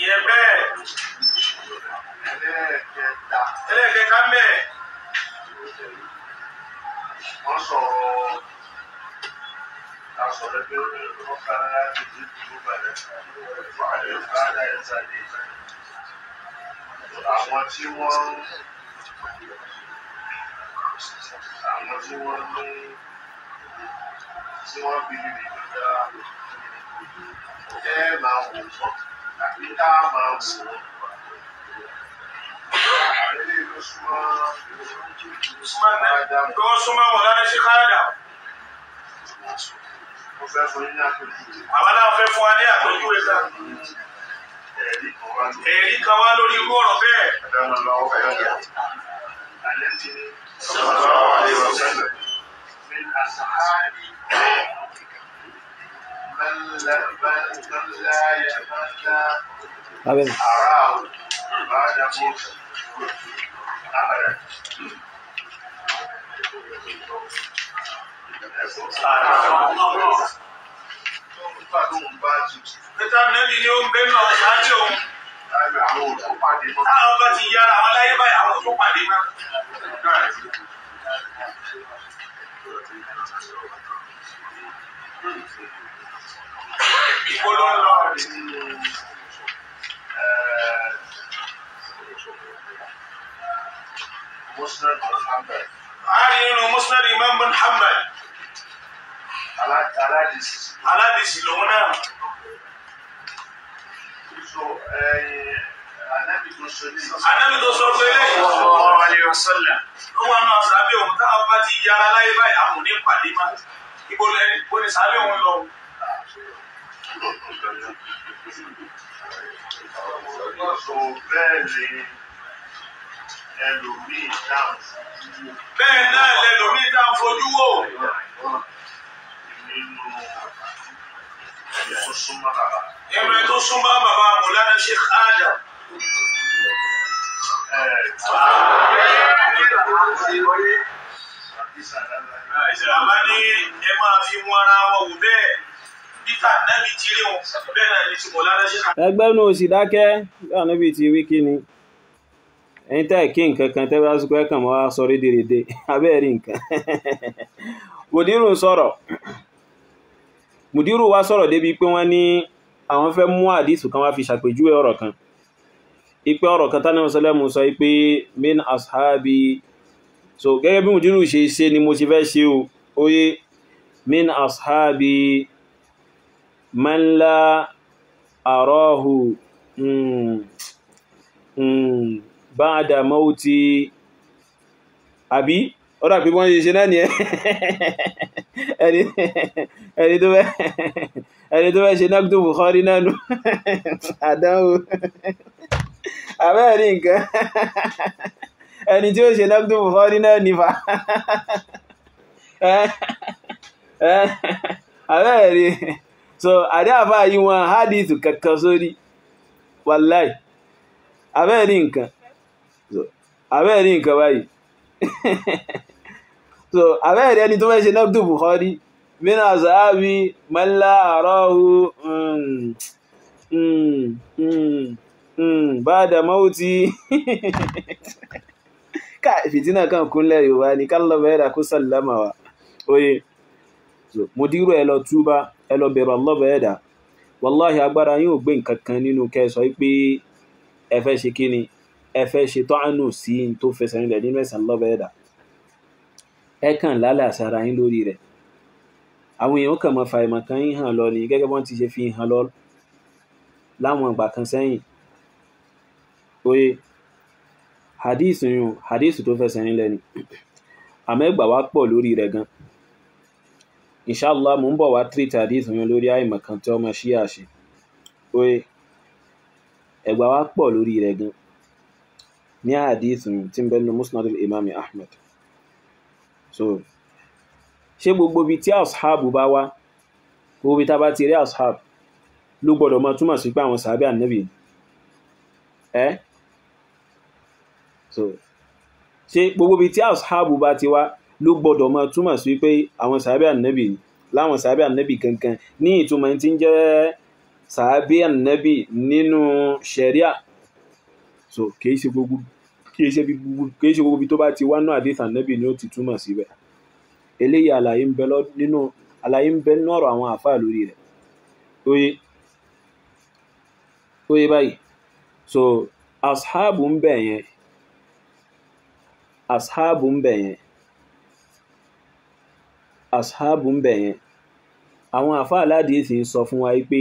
Ìyẹn bẹ́ẹ̀. Ẹlẹ́ẹ̀kẹta mẹ́ẹ̀. Wọ́n sọ̀rọ̀ sọ̀rọ̀ pé wọ́n fara láti di ìlú balẹ̀ fàdà ìsàlẹ̀. Àwọn tí wọ́n ní tí wọ́n bí ní ìgbà ẹ máa wò wọ́n tàbí tá a máa wò wọ́n. Àwọn ilé ìlú súnmọ́ Tó súnmọ́ wọn láti ṣe káàdà. Mo fẹ́ fún yín ní àpèjúwe. Àwa náà fẹ́ fún wa ní àpèjúwe kan. Ẹ̀rí kan wá Ẹ̀rí kan wá lórí irú ọ̀rọ̀ bẹ́ẹ̀. Àlẹ́ ti ní sallallahu alaihi wasallam. Min ashabi man la man man la man la Abẹ́ arahu ba'da mawti abada. Nígbà tó ń bá ti Pété Nẹ́bí ni ó ń bẹ́nu àwọn ṣáájú òun. láyé àwọn òtún pàdé mọ́. Táwọn bá ti yára àwọn láyé báyìí àwọn ò tún pàdé mọ́. Ibo ló ń lọ? Musnad Muhammad. A rí nínú Musnad Imam bin Hanbal. Aládìsí. Aládìsí lòun náà. So, Ànábì tó sọ ní. Ànábì tó sọ pé eléyìí. Sallallahu alaihi wasallam. Ó wà náà sàbẹ̀ òun táwọn bá ti yára láyé báyìí àwọn ò ní pàdé má. Ibo lẹ́ni ibo ni sàbẹ̀ òun lọ. So bẹ́ẹ̀ ni ẹlòmíì dáhùn fún Bẹ́ẹ̀ náà lẹlòmíì tá à ń fojú wò. nínú ẹni tó súnmọ́ bàbá. Ẹnu ẹ tó súnmọ́ bàbá Mọ̀lánà Sheikh Adam. Bàbá ní ẹ máa fi wọn ara wọn wò bẹ́ẹ̀. Peter Nábì ti rí wọn bẹ́ẹ̀ náà ní ti Mọ̀lánà Sheikh Adam. Ẹgbẹ́ nu òsì dákẹ́ bí ànábì ti wí kí ni ẹ̀yin tẹ́ ẹ̀ kí nǹkan kan tẹ́ bá sọ pé kàn mọ́ wá sọ rédèrèdè abẹ́ rí nǹkan. Mùdírù ń sọ̀rọ̀, mùdírù wá sọ̀rọ̀ débi pé wọ́n ní àwọn fẹ́ mú àdìsù kan wá fi ṣàpèjúwe ọ̀rọ̀ kan, ipe ọ̀rọ̀ kan tánà sọlẹ́mù sọ pé min ashabi. So gẹ́gẹ́ bí mùdírù ṣe ṣe ni mo ṣe fẹ́ ṣe o, oye min ashabi man la arahu ba'da mauti, àbí ó dà pé wọ́n ṣe ṣe náà ni ẹ ẹni tó fẹ́ ṣe náà tó Bukhari náà nù àdánwò àbẹ́ẹ̀rí nǹkan ẹni tí ó ṣe náà tó Bukhari náà nífà àbẹ́ẹ̀rí. So àdé àfáà yí wọn hadith kankan sórí wàláì àbẹ́ẹ̀rí nǹkan. So àbẹ́ẹ̀rí nǹkan báyìí. So àbẹ́ẹ̀rí ẹni tó fẹ́ ṣe náà tó Bukhari min azabi man la arahu ba'da mauti. Ká fìtínà kan kúnlẹ̀ Yorùbá ní kálọ̀ bẹ̀rẹ̀ kó sallama wa. Oye so mùdírù ẹ lọ túbá, ẹ lọ bẹ̀rù Allah bẹ̀rẹ̀. Wàláhì agbára yín ò gbé nǹkan kan nínú kẹ́ sọ pé ẹ fẹ́ ṣe kíni, ẹ fẹ́ ṣe tọ́ánù sí tó fẹsẹ̀ nílẹ̀ nínú ẹ̀sìn Allah bẹ̀rẹ̀. Ẹ kàn lálẹ́ àṣàrà yín lórí rẹ̀. Àwọn èèyàn kàn mọ́ fa ìmọ̀ kan yín hàn lọ ni gẹ́gẹ́ bọ́n ti ṣe fi hàn lọ láwọn ìgbà kan sẹ́yìn. Oye hadith yun, hadith tó fẹsẹ̀ nílẹ̀ ni, àmọ́ ẹgbà wá pọ̀ lórí rẹ̀ gan. Inshallah mo ń bọ̀ wá treat hadith yun lórí àìmọ̀ kan tí ọmọ ṣíà ṣe. Oye ẹgbà wá pọ̀ lórí rẹ̀ gan ní hadith yun tí ń bẹ nínú Musnad al-Imam Ahmad. So ṣé gbogbo ibi tí ashab bá wá, gbogbo ibi tá bá ti rí ashab ló gbọ́dọ̀ máa túmọ̀ sí pé àwọn sàábẹ́ ànábì ẹ́? So ṣé gbogbo ibi tí ashab bá ti wá ló gbọ́dọ̀ máa túmọ̀ sí pé àwọn sàábẹ́ ànábì láwọn sàábẹ́ ànábì kankan ní ìtumọ̀ tí ń jẹ́ sàábẹ́ ànábì nínú ṣẹ̀ríà? So kìí ṣe gbogbo ibi tó bá ti wá náà hadith ànábì ni ó ti túmọ̀ síbẹ̀. Eléyìí àlàyé ń bẹ nínú àlàyé ń bẹ nínú ọ̀rọ̀ àwọn àfáà lórí rẹ̀. Oye oye báyìí. So ashabu ń bẹ yẹn, ashabu ń bẹ yẹn, ashabu ń bẹ yẹn. Àwọn àfáà aládìísì ń sọ fún wa pé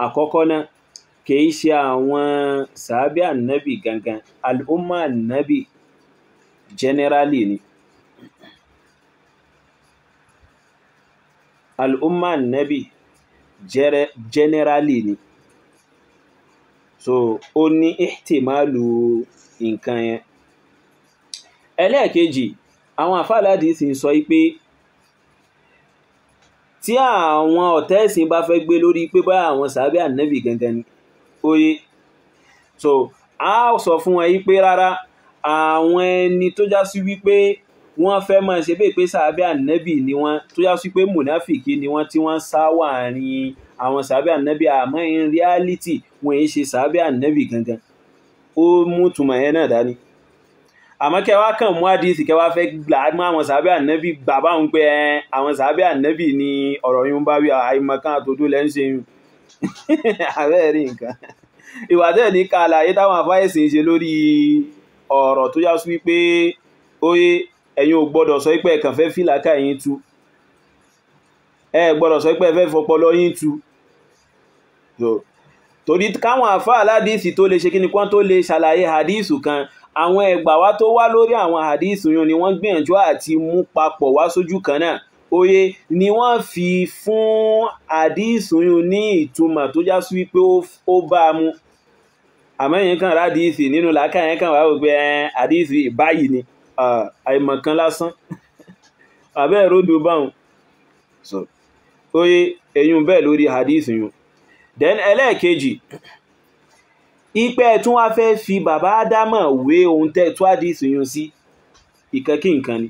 àkọ́kọ́ náà kìí ṣe àwọn sàábí ànábì gangan, al-umma ànábì generally ni. Al'umma nabi generally ni. So ó ní ihtimalu nǹkan yẹn. Ẹlẹ́ẹ̀kejì, àwọn àfáàládìí sì ń sọ pé tí àwọn ọ̀tá ẹ̀sìn bá fẹ́ gbé lórí pé bá àwọn sàábẹ́ ànábì gangan ni, oye so a sọ fún wọn pé rárá, àwọn ẹni tó já sí wípé wọ́n fẹ́ máa ṣe bẹ́ẹ̀ pé sàábẹ́ ànábì ni wọ́n, tó já sí pé mùnáfìkì ni wọ́n tí wọ́n sá wà ní àwọn sàábẹ́ ànábì, àmọ́ in reality wọ́n yìí ṣe sàábẹ́ ànábì gangan. Ó mú túmọ̀ yẹn náà dání. Àmọ́ kẹ́ wá kàn mú àdíìsì kẹ́ wá fẹ́ gbà mọ́ àwọn sàábẹ́ ànábì gbà báwọn pé àwọn sàábẹ́ ànábì ni ọ̀rọ̀ yìí ń bá wí, àìmọ̀kan àtòdó lẹ́ ń ṣe yún. Àbẹ́ẹ̀ rí nǹkan. Ìwà tẹ́ ní ká àlàyé táwọn àfáìsì ń ṣe lórí ọ̀rọ̀ tó yá sí wípé óyé ẹ̀yin ò gbọ́dọ̀ sọ pé ẹ kàn fẹ́ fìlàkà yín tú, ẹ gbọ́dọ̀ sọ pé ẹ fẹ́ fọpọlọ yín tú. Torí káwọn àfáà aládìsí tó lè ṣe kí ni kán tó lè ṣàlàyé hadísù kan, àwọn ẹgbà wá tó wá lórí àwọn hadísù yun ni wọ́n gbìyànjú àti mú papọ̀ wá sójú kan náà. Óyé ni wọ́n fi fún hadísù yun ní ìtumọ̀ tó já sí wípé ó bá a mu. Àmọ́ èyàn kan rádìsì nínú làákà yẹn kan wá wò pé hadísì báyìí ni, àìmọ̀kan lásán. Àbẹ́ ìròdù báhùn. So óyé eyín bẹ́ẹ̀ lórí hadísù yun. Then ẹlẹ́ẹ̀kejì, ipẹ́ tún wá fẹ́ fi bàbá Ádámọ̀ wé ohun tẹ́ tó hadísù yun sí, ìkan kí nǹkan ni.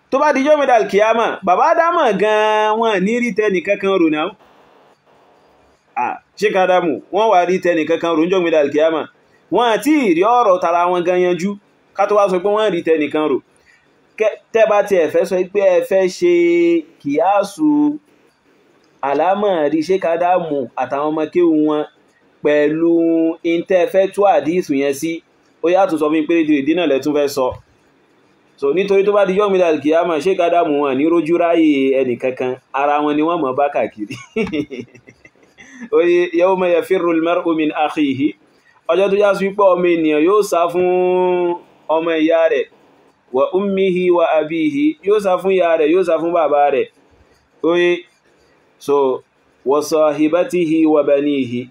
Tó bá dijọ́ mẹ́dàl kìámà, bàbá Ádámọ̀ gan-an wọn ní rí tẹ́nì kankan rò náà. Sheikh Ádámù wọ́n wà rí tẹ́nì kankan rò níjọ́ mẹ́dàl kìámà. Wọ́n àti ìrí ọ̀rọ̀ tara wọn gan yanjú ká tó wá sọ pé wọ́n rí tẹ́nì kan rò. Tẹ́ bá tiẹ̀ fẹ́ sọ pé ẹ fẹ́ ṣe kìáàsù àlámọ̀rí Sheikh Ádámù àtàwọn ọmọ kéwú wọn pẹ̀lú intẹ́ fẹ́ tú àdíìsù yẹn sí, ó yàtọ̀ sọ fún mi pé ìdí náà lẹ tún fẹ́ sọ. So nítorí tó bá di yọ́mìdà kìámà, Sheikh Ádámù wọn ní rójú ráyè ẹnì kankan, ara wọn ni wọ́n mọ̀ bá káàkiri. Oye yawma yafirru al-mar'u min akhihi, ọjọ́ tó já sí pé ọmọ ènìyàn yóò sá fún ọmọ ìyá rẹ̀, wa ummihi wa abihi, yóò sá fún ìyá rẹ̀, yóò sá fún bàbá rẹ̀. Oye so wa sahibatihi wa banihi,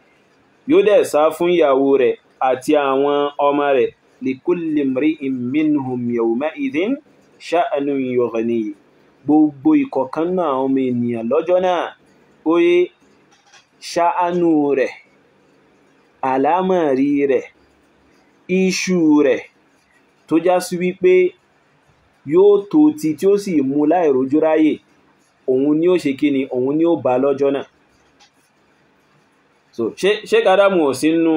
yóò dẹ̀ sá fún ìyàwó rẹ̀ àti àwọn ọmọ rẹ̀. Likulli mri'in minhum yawma'idhin sha'nun yughnihi, gbogbo ìkọ̀kan náà ọmọ ènìyàn lọ́jọ́ náà, oye ṣáánú rẹ̀, àlámọ̀rí rẹ̀, iṣu rẹ̀ tó já sí wípé yóò tó ti tí ó sì mú láìrójú ráyè, òun ni ó ṣe kí ni, òun ni ó bá lọ́jọ́ náà. So Sheikh Ádámù ò sínú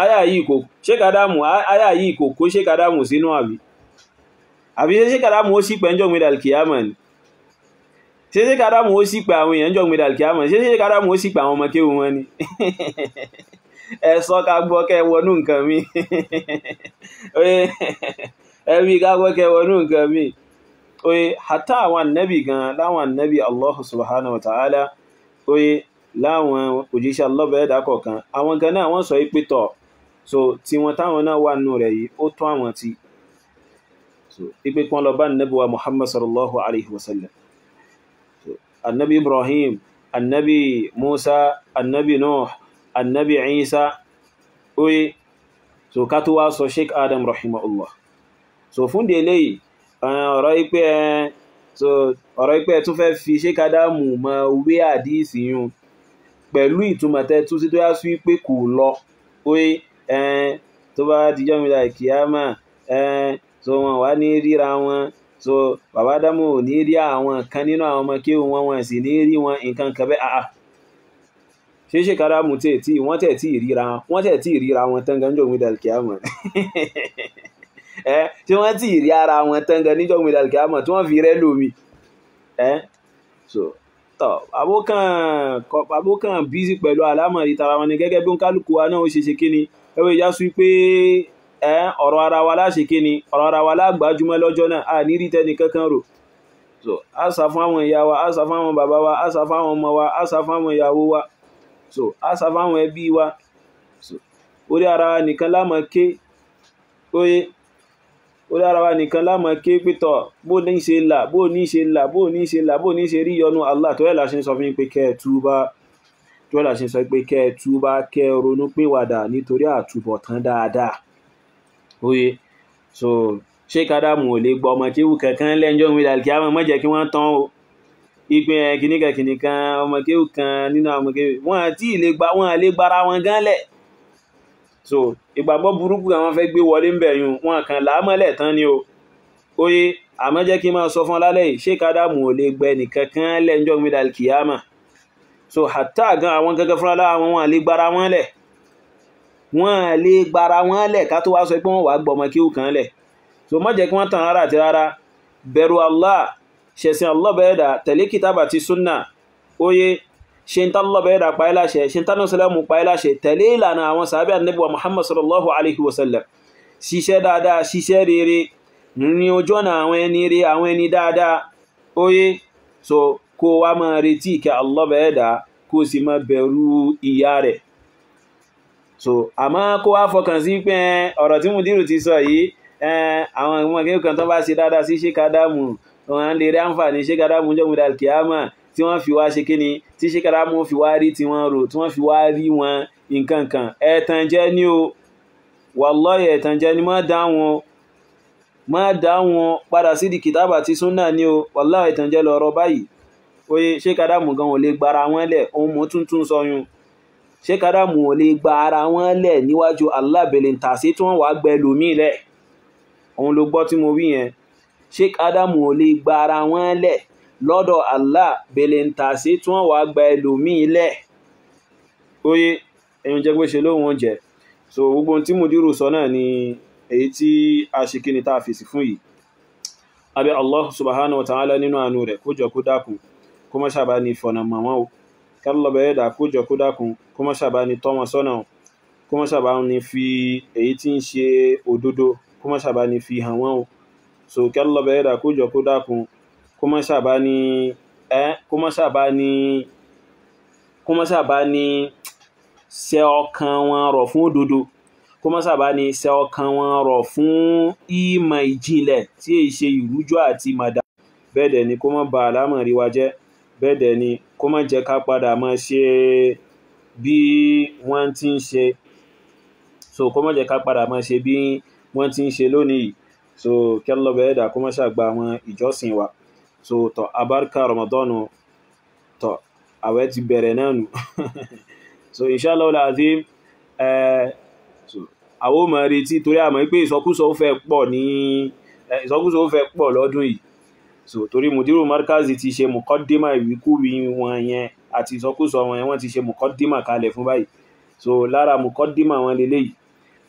àyà yìí, kò Sheikh Ádámù àyà yìí kò kó Sheikh Ádámù sínú àbí? Àbí ṣé Sheikh Ádámù ó sì pẹ́ ńjọ́ gbé dàlkìyámà ni? Ṣé Sheikh Ádámù ó sì pẹ́ àwọn èèyàn ńjọ́ gbé dàlkìyámà? Ṣé Sheikh Ádámù ó sì pẹ́ àwọn ọmọ kéwú wọn ni? Ẹ sọ ká gbọ́ kẹ́ wọnú nǹkan mi. Ẹ wí ká gbọ́ kẹ́ wọnú nǹkan mi. Oye hátà àwọn ànábì gan, láwọn ànábì Allahu subhanahu wa ta'ala, oye láwọn òjíṣẹ́ Allah ẹ̀dá kọ̀ọ̀kan, àwọn gan náà wọ́n sọ pé tọ̀, so tí wọ́n táwọn náà wà nù rẹ̀ yìí ó tó àwọn tí so ipe kí wọ́n lọ bá ànábì wa Muhammad sallallahu alaihi wasallam. So annabi Ibrahim, annabi Musa, annabi Nuh, annabi Isa, oye so ká tó wá sọ Sheikh Adam rahimahullah. So fún di eléyìí ọ̀rọ̀ ipe so ọ̀rọ̀ ipe tún fẹ́ fi Sheikh Ádámù mọ wé àdíìsì yun pẹ̀lú ìtumọ̀ tẹ́ tú sí tó yá sí pé kò lọ, oye tó bá dijọ́ mi láì kíámà, so wọn wá ní ríra wọn, so bàbá Ádámù ò ní rí àwọn kan nínú àwọn ọmọ kéwú wọn, wọn sì ní rí wọn nǹkan kan bẹ́ẹ̀. Àà ṣé Sheikh Ádámù tẹ̀ tí wọ́n tẹ̀ tí ríra wọ́n tẹ̀ tí ríra wọn tán gan níjọ́ mi láì kíámà? Tí wọ́n tí rí ara wọn tán gan níjọ́ mi láì kíámà tí wọ́n fi rẹ́ lómi? So tọ́ abókàn bísí pẹ̀lú àlámọ̀rí tara wọn ni, gẹ́gẹ́ bí kálukú wa náà ó ṣe ṣe kíni, ẹwẹ́ ìyá sí pé ọ̀rọ̀ ara wa láṣe kíni, ọ̀rọ̀ ara wa lágbàájúmọ́ lọ́jọ́ náà, a ní rí tẹ́ni kankan rò. So a sá fún àwọn ìyá wa, a sá fún àwọn bàbá wa, a sá fún àwọn ọmọ wa, a sá fún àwọn ìyàwó wa, so a sá fún àwọn ẹbí wa. So orí ara wa nìkan la máa ké, oye orí ara wa nìkan la máa ké pé tọ̀, bó ní ṣe là, bó ní ṣe là, bó ní ṣe là, bó ní ṣe rí yọnu Allah. Tó ẹ̀ la ṣe ń sọ fún yín pé kẹ́ ẹ túbá, tó ẹ̀ la ṣe ń sọ pé kẹ́ ẹ túbá, kẹ́ ẹ ronú pìwàdà nítorí àtúbọ̀tán dáadáa. Oye so Sheikh Ádámù ò lè gbọ́ ọmọ kéwú kankan lẹ́njọ́ mi dàlùkì àmọ́ má jẹ́ kí wọ́n tán o. Ìpín ẹ̀ kìnnìkan kìnnìkan ọmọ kéwú kan nínú àwọn ọmọ kéwú wọn àti ìlè gba, wọn lè gbára wọn gan lẹ̀. So ìgbàgbọ́ burúkú àwọn fẹ́ gbé wọlé ń bẹ̀ yun, wọn kàn láàmọ́lẹ̀ tán ni o. Oye àmọ́ jẹ́ kí n máa sọ fún lálẹ́ yìí, Sheikh Ádámù ò lè gbẹ nìkankan lẹ́njọ́ mi dàlùkì àmọ́. So hàtà gan àwọn gangan fúnra lára wọn, wọn lè gbára wọn lẹ̀. Wọ́n lè gbara wọn lẹ̀ ká tó wá sọ pé wọ́n wàá gbọmọ kéwú kan lẹ̀. So má jẹ́ kí wọ́n tàn rárá àti rárá. Bẹ̀rù Allah, ṣẹ̀sìn Allah bẹ́ẹ̀ dà, tẹ̀lé kìtàbà ti súnà. Óyé, ṣe ń tálọ́ bẹ́ẹ̀ dà pa ẹ́ láṣẹ, ṣe ń tánú sẹlẹ̀mù pa ẹ́ láṣẹ, tẹ̀lé ìlànà àwọn sàábẹ́ Ànábì wa Muhammad sallallahu alaihi wasallam. Ṣiṣẹ́ dáadáa, ṣiṣẹ́ rere, ní ojú ọ̀nà àwọn ẹni rere, àwọn ẹni dáadáa. Óyé, so kó wá máa retí ìkẹ́ Allah bẹ́ẹ̀ dà, kó sì máa bẹ̀rù ìyà rẹ̀. So àmọ́ kó wá fọkàn sí pé ọ̀rọ̀ tí Mùdírù ti sọ yìí, àwọn ọmọ kéwú kan tó bá ṣe dáadáa sí Sheikh Adamu, wọn lè rí àǹfààní Sheikh Adamu jọ́ múdà kìámà, tí wọ́n fi wá ṣe kíni, tí Sheikh Adamu fi wá rí tí wọ́n rò, tí wọ́n fi wá rí wọn nǹkan kan. Ẹ̀tàn jẹ́ ní o, wallahi ẹ̀tàn jẹ́ ní, má dá wọn, má dá wọn padà sí di kìtàbà ti súnà ní o, wallahi ẹ̀tàn jẹ́ lọ́rọ̀ báyìí. Oye, Sheikh Adamu gan ò lè gbara wọn lẹ̀, ohun mò tuntun sọyún. Sheikh Adamu ò lè gba ara wọn lẹ̀ níwájú Allah bèlè tàsí tí wọ́n wàá gbẹ lòmíì lẹ̀. Òun ló gbọ́ tí mo wí yẹn. Sheikh Adamu ò lè gba ara wọn lẹ̀ lọ́dọ̀ Allah bèlè tàsí tí wọ́n wàá gba ẹlòmíì lẹ̀. Oye, ẹ̀yin jẹ́ pé ṣe lóhun oúnjẹ. So gbogbo ohun tí Mùdírù sọ náà ni èyí tí a ṣe kí ni tá a fèsì fún yìí. Abẹ́ Allah subhanahu wa ta'ala nínú àánú rẹ̀ kó jọ kó dákun, kó má ṣàbá ní fọ̀nà mọ̀ wọ́n o. Kálọ̀ bẹ̀rẹ̀ dà kó jọ kó dákun, kó má ṣàbá ní tọ́ wọn sọ́nà o. Kó má ṣàbá ní fi èyí tí ń ṣe òdodo, kó má ṣàbá ní fi hàn wọ́n o. So kálọ̀ bẹ̀rẹ̀ dà kó jọ kó dákun, kó má ṣàbá ní kó má ṣàbá ní, kó má ṣàbá ní ṣe ọkàn wọn rọ̀ fún òdodo, kó má ṣàbá ní ṣe ọkàn wọn rọ̀ fún ìmọ̀ ìjìnlẹ̀ tí èyí ṣe ìrújú àti màdà. Bẹ́ẹ̀ dẹ̀ ni kó má ba àlámọ̀rí wa jẹ́, bẹ́ẹ̀ dẹ̀ ni kó má jẹ́ ká padà máa ṣe bí wọ́n ti ń ṣe. So kó má jẹ́ ká padà máa ṣe bí wọ́n ti ń ṣe lónìí. So kí Allah bẹ̀rẹ̀ dà kó má ṣàgbà àwọn ìjọsìn wa. So tọ́ abárkà Ramadan, tọ́ àwẹ̀ ti bẹ̀rẹ̀ náà nù. So inshallah al-azim, so àwọn ò máa retí torí a mọ̀ pé ìsọkúsọ ó fẹ́ pọ̀ ní, ìsọkúsọ ó fẹ́ pọ̀ lọ́dún yìí. So torí Mudiru Markazi ti ṣe mùkọ́dímà ìwíkúwí wọn yẹn àti ìsọkúsọ wọn yẹn, wọ́n ti ṣe mùkọ́dímà kalẹ̀ fún báyìí. So lára mùkọ́dímà wọn leléyìí,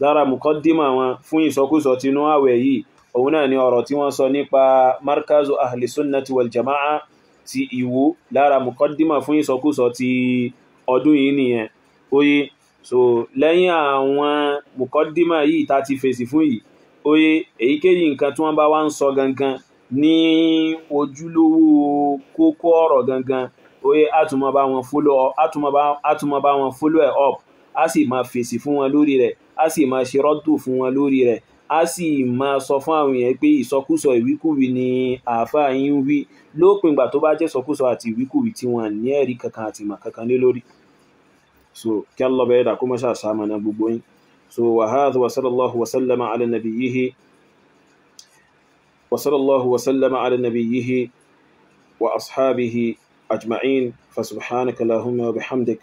lára mùkọ́dímà wọn fún ìsọkúsọ tinú àwẹ̀ yìí, òun náà ni ọ̀rọ̀ tí wọ́n sọ nípa Markazu Ahli Sunnati wal Jama'a ti Ìwó, lára mùkọ́dímà fún ìsọkúsọ ti ọdún yìí nìyẹn. Oye, so lẹ́yìn àwọn mùkọ́dímà yìí tá ti fèsì fún yìí, oye, èyíkéyìí nǹkan tí wọ́n bá wá ń sọ gangan ní ojúlówó kókó ọ̀rọ̀ gangan, oye, á tún máa bá wọn follow, á tún máa bá wọn follow ẹ̀ up, á sì máa fèsì fún wọn lórí rẹ̀, á sì máa ṣe rọ́dù fún wọn lórí rẹ̀, á sì máa sọ fún àwọn èèyàn pé ìsọkúsọ ìwíkúwí ni àáfàá yín ń wí, lópin ìgbà tó bá jẹ́ ìsọkúsọ àti ìwíkúwí tí wọ́n ní ẹ̀rí kankan àti ìmọ̀ kankan lé lórí. So kí Allah bẹ̀rẹ̀ dà kó má ṣáà ṣamọ̀nà gbogbo yín. So wa hadha wa sallallahu wa sallama ala nabiyyihi wa sallallahu wa sallama ala nabiyyihi wa ashabihi ajma'in. Fa subhanaka allahumma wa bihamdik,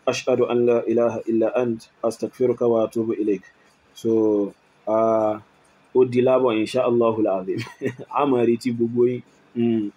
ashhadu an la ilaha illa ant, astaghfiruka wa atubu ilaik. So ó di lábọ̀ insha Allahul azim. A máa retí gbogbo yín.